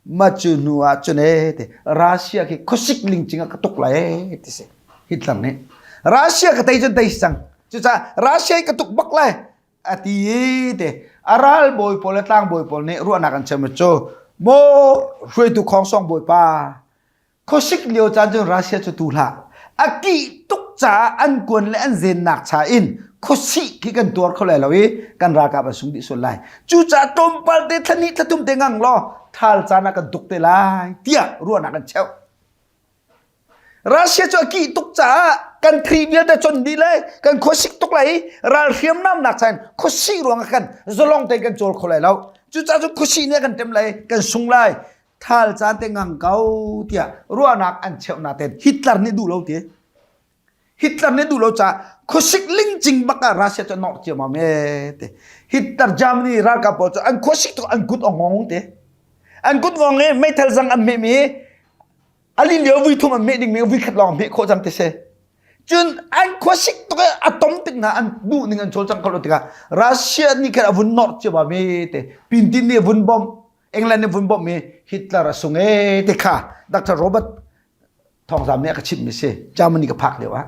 Ma cu hnu ah cun e ti Russia khi khuasik lingcing ah ka tuk lai e ti si Hitler nih. Russia ka tei cun tei si cang. Cucaah Russia hi ka tuk bak lai a ti i te a ral bawi pawl le tlangbawi pawl nih ruahnak an chim cu maw hruaitu khongsong bawipa Khuasik lio caan cun Russia cu tu hlah. A kih tuk caah an kuan le an zennak cha in khuasih khi kan tuar kho lai lo i kan ralkap an sung dih sual lai. Cucaah tlawmpal te thla hnih thla thum te ngang law thal caan ah kan tuk te lai tiah ruahnak an cheuh. Russia cu a kih tuk caah kan thri vialte con dih lai, kan khuasik tuk lai i ral hriamnamnak cha in khuasih ruangah kan zalong tein kan cawl kho lai lo. Cucaah cu khuasih nih a kan tem lai, kan sung lai. Thal caan te ngang ko tiah ruahnak an cheuh na ten Hitler nih duh lo ti. Hitler nih duh lo caah khuasik lingcing bak ah Russia cu nawr ciammam e te. Hitler Germany ralkap pawl cu an khuasik tuk an kut a ngong te. An kut ngong i meithal zang an hmeh mi ali lio vui thum an hmeh ding mi vui khat lawng hmeh khawh cang te se. Cun an khuasik tuk i a tom tik hna an duh ning an cawlcang kho lo tikah Russia nih khan a vun nawr ciammam e te. Pintin nih a vun bawmh England nih vun bawmh i Hitler a sung ee ti kha Dr. Robert Thawngzam nih a ka chimhmi si Germany ka phak lio ah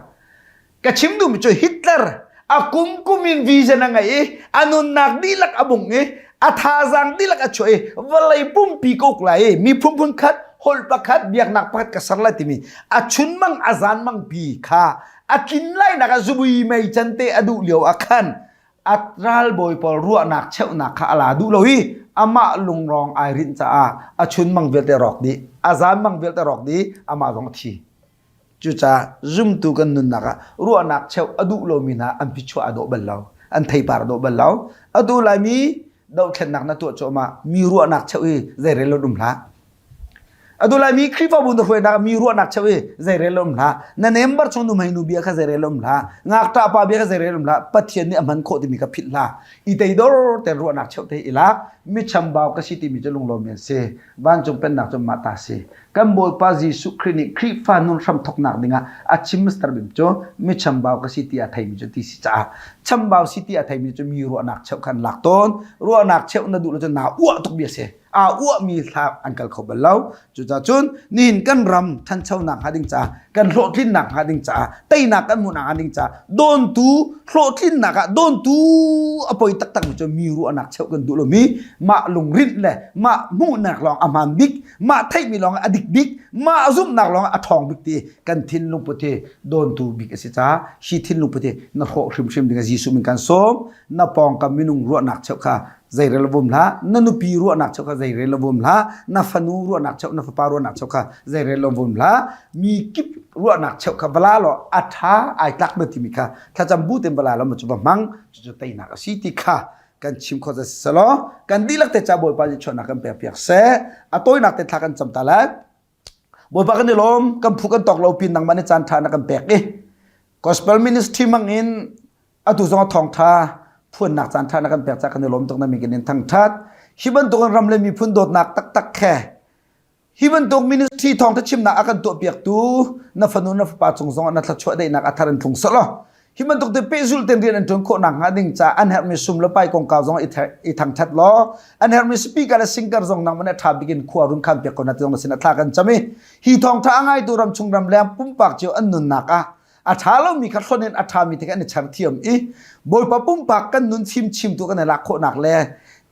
ka chim duhmi cu Hitler a kum kum in vision a ngei i a nunnak dihlak a bung i a thazaang dihlak a chuah i vawlei pumpi ka uk lai i miphun phun khat holh pakhat biaknak pakhat ka ser lai timi a chunmang a zanmang pi kha a tlin lai nak ah zubui mei can te a duh lio ah khan a ralbawi pawl ruahnak cheuhnak kha a la duh lo i amah lungrong ai rinh caah a chunmang vialte rawk dih a zanmang vialte rawk dih amah zong a thi cucaah zumtu kan nunnak ah ruahnak cheuh a duh lomi hna an phichuah a dawh bal lo an theipar a dawh bal lo atu laimi dohthlennak na tuah cuahmah mi ruahnak cheuh hi zeirel lo um hlah Atu Laimi Khrihfabu na hruainak mi ruahnak cheu i zeirel um hlah. Na member chung nuhmei nu bia kha zeirel um hlah. Ngakṭah pa bia kha zeirel um hlah. Pathian nih a hman khawh timi kha philh hlah. I teidor te ruahnak cheu te i lak. Mi chambau ka si timi cu lunglawm an si. Vancung pennak cu mah ta si. Kan Bawipa Jesuh Khrih nih Khrihfa nun hram thawknak dingah a chim Mr. Bim cu mi chambau ka si ti a theimi cu ti si caah chambau si ti a theimi cu mi ruahnak cheu khan lak tawn. Ruahnak cheu na duh lo cu naa uah tuk bia si. Aa uahmi hla an kal kho bal lo. Cucaah cun nihin kan ram ṭhanchonak hnga ding caah, kan hlawhtlinnak hnga ding caah, teinak kan hmuhnak hnga ding caah, dawntu hlawhtlinnak ah dawntu a poi taktak mi cu mi ruahnak cheuh kan duh lomi mah lungrinh le mah hmuhnak lawng a hmaan bik, mah theihmi lawng a dik bik, mah zumhnak lawng a ṭhawng bik ti kan thinlung put hi dawntu bik a si caah hi thinlung put hi na hrawh hrimhrim ding ah Jesuh min kan sawm. Na pawngkam minung ruahnak cheuh kha zeirel vum hlah na nupi ruahnak cheu kha zeirel vum hlah na fanu ruahnak cheu na fapa ruahnak cheu kha zeirel vum hlah mi kip ruahnak cheu kha vala law a tha ai tlak na timi kha thlacam bu ten vala law ma cu va hmang cucu teinak a si ti kha kan chim kho za selaw kan dihlak te cha bawipa nih chuahnak kan pek piak seh a tawinak te thla kan cam ta lai bawipa kan i lawm kan phu kan tawk lo pin nangmah nih caan tha na kan pek i gospel ministry mang in Atu zong thawngṭha phuannak caan ṭha na kan pek caah kan i lawm tuk na min kan in thangṭhat. Hi bantuk in ram le miphun dawtnak taktak he hi bantuk ministry thawngṭha chimnak a kan tuahpiaktu na fanu na fapa cung zong ah na thluachuah daihnak a thar in tlung selaw hi bantuk te pehzulh ten rian an ṭuan khawh nak hnga ding caah an herhmi sum le pai kongkau zong i thangṭhat law an herhmi speaker le singer zong nangmah nih ṭha bik in khua run khan piak ko na ti zong na sin ah thla kan cam i hi thawngṭha a ngaitu ram chung ram leng pumpak cio an nunnak ah a ṭha lomi kha hlonh in a ṭhami te kha an i char thiam i Bawipa pumpak kan nun fimchimtu kan i lak khawhnak le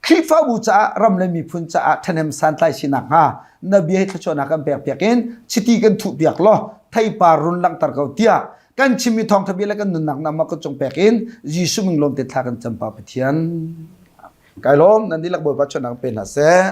Khrihfabu caah ram le miphun caah ṭhahnem santlai sinak hnga na bia hi thluachuahnak kan pek piak in chiti kan thuh piak law theipar run langhter ko tiah kan chimmi thawngṭha bia le kan nunnak nama kan cung pek in Jesuh min lawm te thla kan cam pa Pathian kai lawm nan dihlak Bawipa chuahnak pe hna seh.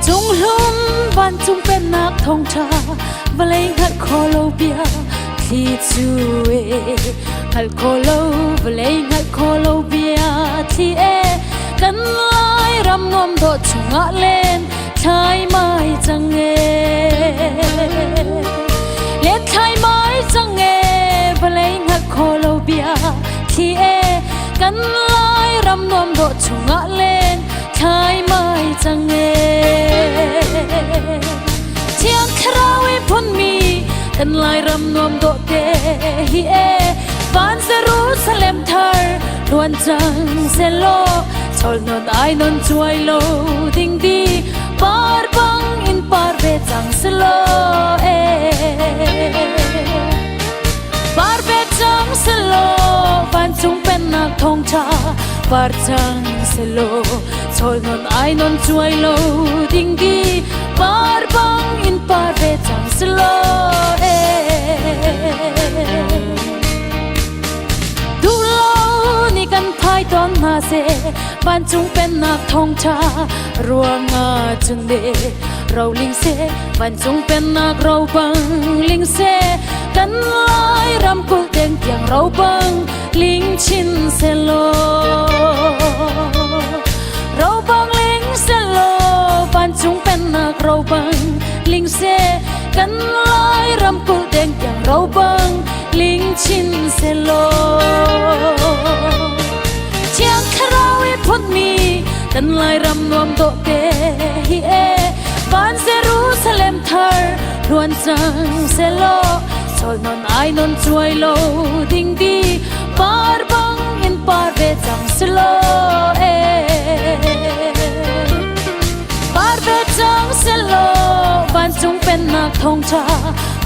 Cunghlum vancung pennak thawngṭha vawlei hngalh khawh lo bia thli cu e hngalh khawh lo vawlei hngalh khawh lo bia thli e kan lai ram nuam dawh chungah len thlai mai cang e len thlai mai cang e vawlei hngalh khawh lo bia thli e kan lai ram nuam dawh chungah len thlai mai cang e thiang thlarau i phunmi kan lai ram nuam dawh te hi e van Jerusalem thar luan cang selaw chol non ai non chuai lo ding di par bang in par ve cang selaw e par ve cang selaw vancung pennak thawngtha par cang selaw chol non ai non chuai lo ding di par bang in par ve cang selaw e Duhlo ni kan phai tawn hna seh vancung pennak thawngṭha ruangah cun le roling seh vancung pennak ro bang ling seh kan lai ram kulh deng tiang ro bang ling chin selaw ro bang ling selaw vancung pennak ro bang ling seh kan lai ram kulh deng tiang ro bang ling chin selaw Thiang Thlarau i phunmi kan Lairam nuam dawh te hi e van Jerusalem thar luan cang selaw chol non ai non chuai lo ding di par bang in par ve cang selaw e Par ve cang selaw vancung pennak thawngṭha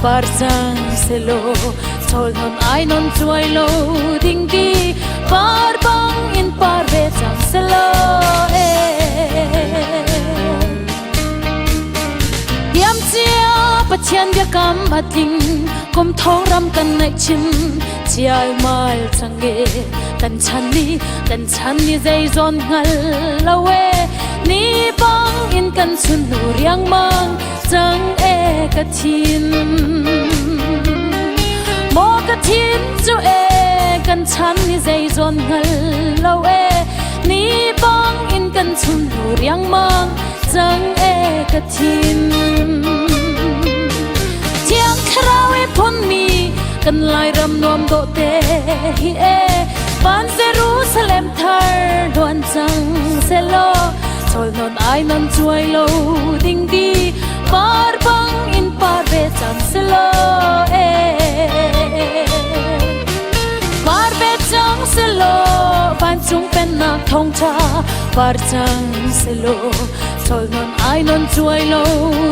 par cang selaw chawl non ai non cuai lo ding di par bang in par ve cang selaw e Tiam cia Pathian biakam a tling kum thong ram kan naih chin chial mal cang e kan chan ni kan chan ni zeizawn hngal lo e ni bang in kan chun hnu riangmang cang e ka thin maw ka thin cu e kan chan ni zeizawn hngal lo e ni bang in kan chun hnu riangmang cang e ka thin thiang thlarau e phunmi kan lairam nuam dawh te hi e van Jerusalem thar luan cang selaw chol non ai non chuai lo ding di par bang in par ve cang. Thawngṭha par cang selaw, Sol non ai non cuai lo.